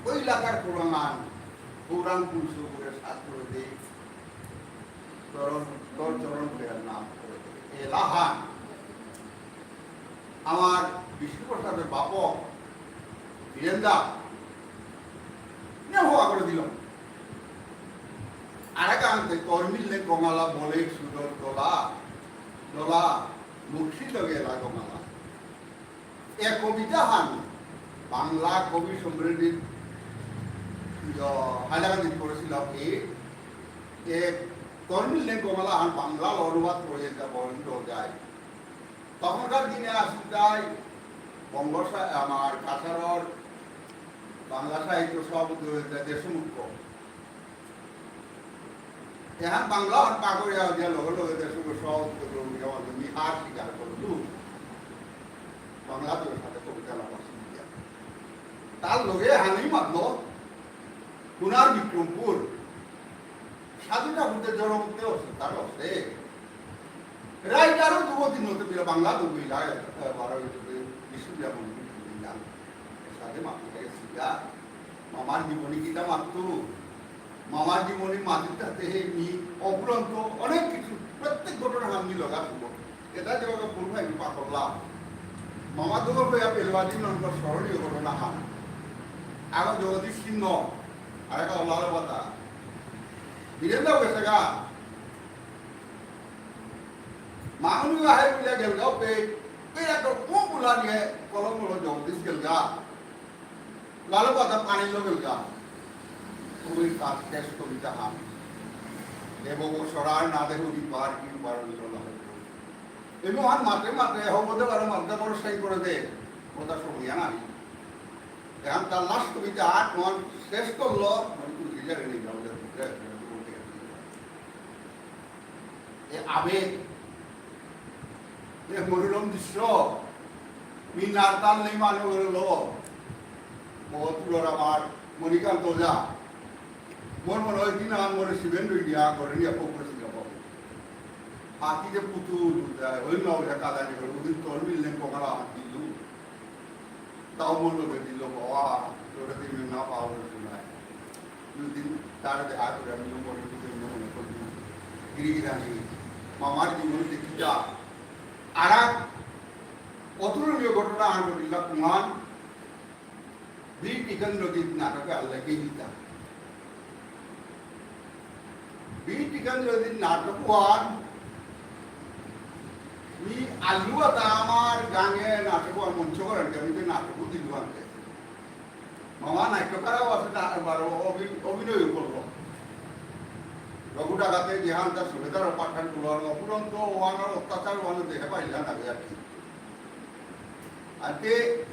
ওই এলাকার পুরাণ, পুরাণ পুরুষ করে শাস্ত্র দে, চরণ, তোর চরণ প্রেরণা করে দে। এলাহান, আমার বিষ্ণুপ্রসাদের বাপক, বীরেন্দা, নিয়ে হওয়া করে দিল। আর এক আনতে তরমিল নে কমালা বলে সুদর দোলা, দোলা, মুর্শিদ গেলা কমালা। এ কবিতাহান বাংলা কবি সম্মেলনীত, জ-, হাইলাকান্দিত করেছিল কি, এ তরমিল নে কমালাহান বাংলা অনুবাদ করে এটা বন্ধ যায়। তখনকার দিনে আসিল তাই বঙ্গ সা-, আমার কাছাড়র বাংলা সাহিত্য সভাপতি হয়েছে দেশমুখ। এহান বাংলা আর পাগড়িয়া দিয়া লগে লগে দেশ সব উত্তর দিয়া আমি হার স্বীকার করলু। বাংলা তো সাথে কবিতা লেখা শিখিয়া। তার লগে হানি মাতলো, কুনার বিক্রমপুর। সাধু ঠাকুরদের জড়মুক্তি আছে, তার আছে। রাইটারও দুগো দিন হতে পিলা বাংলা দুগো ইলা, এ, বারো ইলা, বিষ্ণুপ্রিয়া মন্দির দুগো ইলা। এর সাথে মাতলো, এ, সিগা। মামার জীবনী কিতা মাততু? মামার জীবনী মাতিতাতে হে মি অফুরন্ত অনেক কিছু, প্রত্যেক ঘটনা আমি লগা দিব। এটা যেভাবে ভুল ভাই পাকড়লা। মামা দুগো হইয়া পেলবাজি নন্দ স্মরণীয় ঘটনা হান। আগো জগদীশ সিংহ, আরেকটা লাল পাতা। বীরেন্দ্র গেছে গা। মানু আহে বুলিয়া গেলগা পে, পে একটা কোন বুলা নিয়ে কলম হলো জগদীশ গেলগা। লালু কথা পানি লো গেলগা। তুমি তার শেষ কবিতা হান। দেব সরার না দেহ দি পার কি পার হইল না হইল। এই মহান মাতে মাতে হবদে বারো মাতে বড় সাই করে দে। কথা শুনিয়া না। এখন তার লাস্ট কবিতা আট মহান শেষ করলো, মানে তুমি লিডারে নিয়ে যাও, যাও, যাও, যাও। এ আবেগ, এ মনোরম দৃশ্য, মি নারতাল নেই মানে ওরে লো, মহতুলর আমার মণিকান্ত ওঝা, মোর মনে হয় দিন আমার মনে সিমেন্ট হয়ে গিয়া করে নিয়ে পকড়েছিল বাবু। হাতি যে পুতুল উঠে, ওই না ওঝা কাদা নিয়ে ওদিন তোর মিললে কমারা হাত দিলু। তাও মন লোকে দিল, বাবা, তোরা দিন না পাওয়া শোনায়। দুদিন তার দেখা করে আমি মনে করতে মনে করতে গিরি গিরানি, মামার জীবন দেখিতা। আর এক অতুলনীয় ঘটনা আনবো দিলা কুমার, বীর টিকেন্দ্রজিৎ নাটকে আল্লাহ গেহিতা। বীর টিকেন্দ্রজিৎ নাটক ওয়ান, মি আলু আতা আমার গাঙে নাটক ওয়ান মঞ্চ করেন, আমি তো নাটক দিলু আনতে। মামা নাট্যকারও আছে, তা বারো অভি-, অভিনয় করলো। রঘু ডাকাতে যেহান তার সুবেদার পাঠান করলো, আর অফুরন্ত ওয়ানোর অত্যাচার ওয়ানো দেখে পাইলা না আর কি। আনতে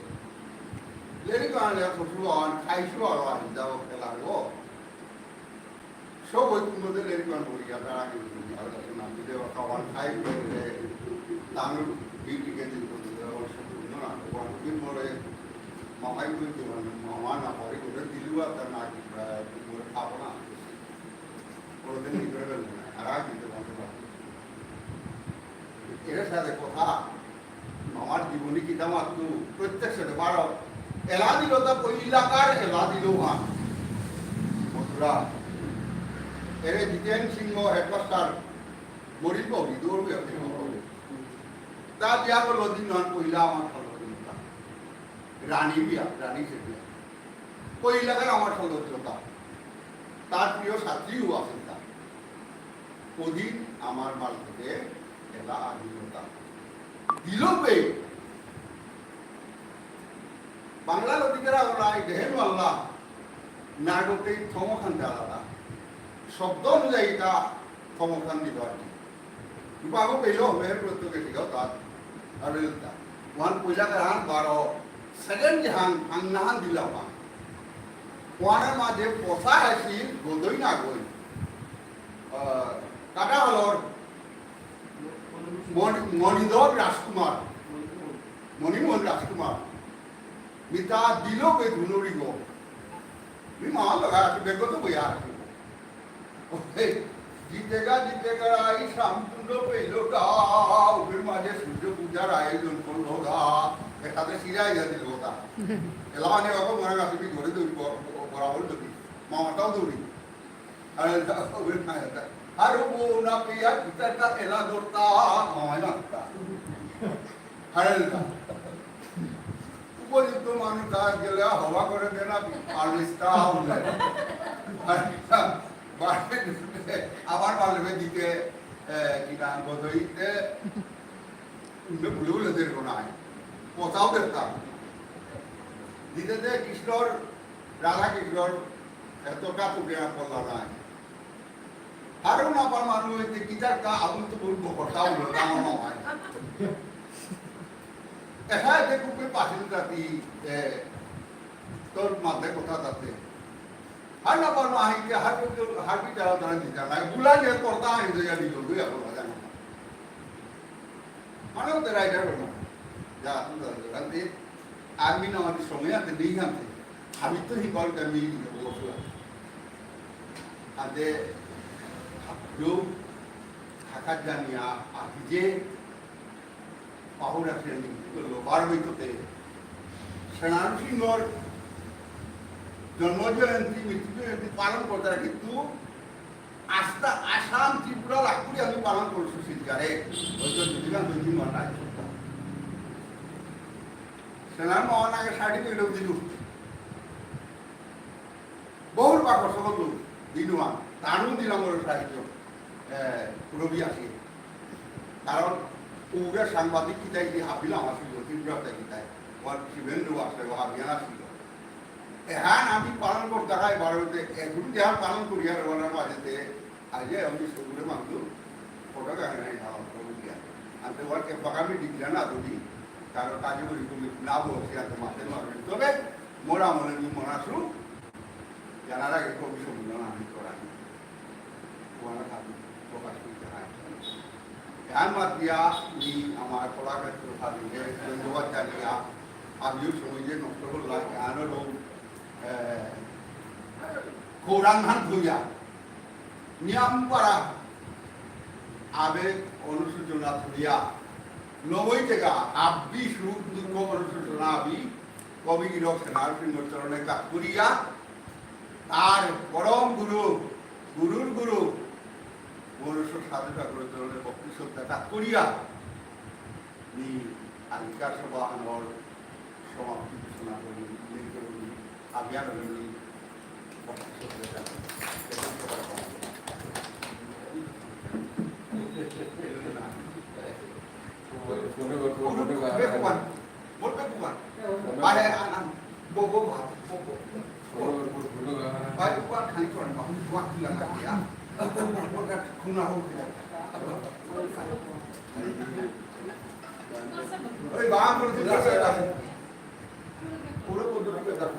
লেরিক আনলে শ্বশুর আন, খাইছু আর আন, যাও খেলা হলো। সব ওই কুমদে লেরিক আন বলি, আর আর কি বলি, আর কাছে না দিলে ওর খাওয়ান খাই বলে, তামিল বিটিকে দিন বলে, ওর সব কুমদে না, ওর দিন বলে, মামাই বলতে পারে, মামা না পারে, ওদের দিলু আর তার না কি, আহ, কি বলে, খাবো না। ওদের নিয়ে করে ফেলবে না, আর আর দিতে পারবে না। এর সাথে কথা, আমার জীবনী কিতা মাতু, প্রত্যেক সাথে বারো। এলা দিল তা কই এলাকার এলা দিল ওহান। মথুরা। এরে জিতেন সিংহ হেডমাস্টার, মরিল বাউরি, দৌড় বিয়া, মরিল বাউরি। তা বিয়া করলো দিন নন কইলা আমার ভালো দিন তা। রানী বিয়া, রানী সে বিয়া। কই এলাকার আমার ভালো দিল তা। তার প্রিয় ছাত্রীও আছেন তা। ওদিন আমার বাড়িতে এলা আহিল তা। দিলবে। বাংলা লতিকারা ওলাই দেহেন আল্লাহ নাগতে থমখান দালাদা। শব্দ অনুযায়ী তা থমখান দিল আর কি। রূপাগো পেল মেহের প্রত্যেকে দিল তার। আর তা। ওয়ান পয়লা কাহান বারো সেকেন্ড হান হান নাহান দিলাম। ওয়ানের মাঝে পচা আছি গদই না গই। আহ, কাটা হলর মণি-, মণিধর রাজকুমার, মণিমোহন রাজকুমার, মিতা দিল বে ধুনুরি গো। মি মামা লগা আছি, বেগত বইয়া আছি। ওই, জিতেগা, জিতেগা, এই শ্যামকুণ্ড পেইল গা, ওপের মাঝে সূর্য পূজার আয়োজন করলো গা। এটাতে সিরাই যা দিল কথা। এলা মানে বাবা মনে রাখবি, ঘরে দৌড়ি, ব-, ব-, বরাবর দৌড়ি। মামাটাও দৌড়ি। হারৌ না পেয়া কিতারকা এলা দরতা, মামাই মাততা। হারৌ না। উপযুক্ত মানু কাজ গেলে হবা করে দেনা, আর্মিস্তা উঠলে। আবার পারলে দিতে, এ, কি নাম, বদইতে, উঠলে ভুলে ভুলে দের কোনায়। পচাও দের তা। দিতে দে কৃষ্ণর, রাধা কৃষ্ণর, এত কাপড় দেনা পড়লা নাই। হারৌ না পার মানু হইতে কিতারকা আগুন তো বলবো কথা হলো, দাম আমার হয়। এসাদে কুপে পাশে জাতি, এ, তোর মাঝে কথা তাতে। হার না পার আহিতে হার, হার বিচারা তারা দিতা নাই। বুলা যে করতা আই যে জানি লোক, দুই এখন জানো। মানে ওদের রাইডার হলো। যা, তুমি জানো, কারণ এই আর্মি না আমাদের সময় আছে, নেই আনতে। আমি তো হি বলতে আমি বলছিলাম। আদে, লোক থাকার জানিয়া, আর যে পাহুরা শ্রেণী, তো বারো বৈঠকে, সেনার সিংহর জন্ম জয়ন্তী, মৃত্যু জয়ন্তী পালন করতে কিন্তু আস্তা আসাম, ত্রিপুরা, লাখপুরি আমি পালন করছি শিলচরে। হয়তো দুদিন, দুই দিন মানা আছে। সেনার মহানাগে সার্টিফিকেট দিল। বহুল পাকর সকল দিনুয়া। তানু দিলাম ওর সাহিত্য, এ, রবি আসি। কারণ ওরা সাংবাদিক কিতাই যে হাবিলা আমার ছিল, ত্রিপুরা কিতাই। ওর শিবেন্দ্র আসে, ও হাবিয়ান আসিল। এহান আমি পালন করতে হয় বারোতে, এখন যেহান পালন করি আর ওনার মাঝেতে, আজ আমি সবুরে মানলু, ফটো গানে নাই না, ফটো দিয়া। আনতে ওয়াকে পাকামি ডিগ্রা না ধরি, কারণ কাজে করি তুমি না বলছি, আর তো মাথায় মারবে। তবে মোরা মনে নি মনাসু, জানার আগে কবি সম্মেলন আমি করাই। ওয়ানা থাকি, প্রকাশ করতে হয়। এহান মাতিয়া, ই আমার কলাক্ষেত্র স্বাধীনে, ধন্যবাদ জানিয়া, আমিও সময় যে নষ্ট করলাম, এহানও লোক, এ, খৌরাং হান ধুইয়া, নিয়াম পারা আবেগ অনুশোচনা ধরিয়া নবই জায়গা আব্বি সুখ দুঃখ অনুশোচনা আবি কবি গিরক সেনার সিংহ চরণে কাকুরিয়া তার পরম গুরু, গুরুর গুরু মনুষ্য সাধু ঠাকুর চরণে ভক্তি শ্রদ্ধা কাকুরিয়া নি আজিকার সভা আনর সমাপ্তি ঘোষণা করি, উল্লেখ করি, আবিয়ান করি, বলবে কুমার। আরে, আ, আ, বো, বো, ভাব, বো, বো। ভাই, কুমার খালি করেন, বাবু, কুমার খুলে না, ইয়া। কুমার খুলে না, ইয়া। ওই বাবা বলে দিল, স্যার, আছে। পুরো পদ্ধতি করে দেখো।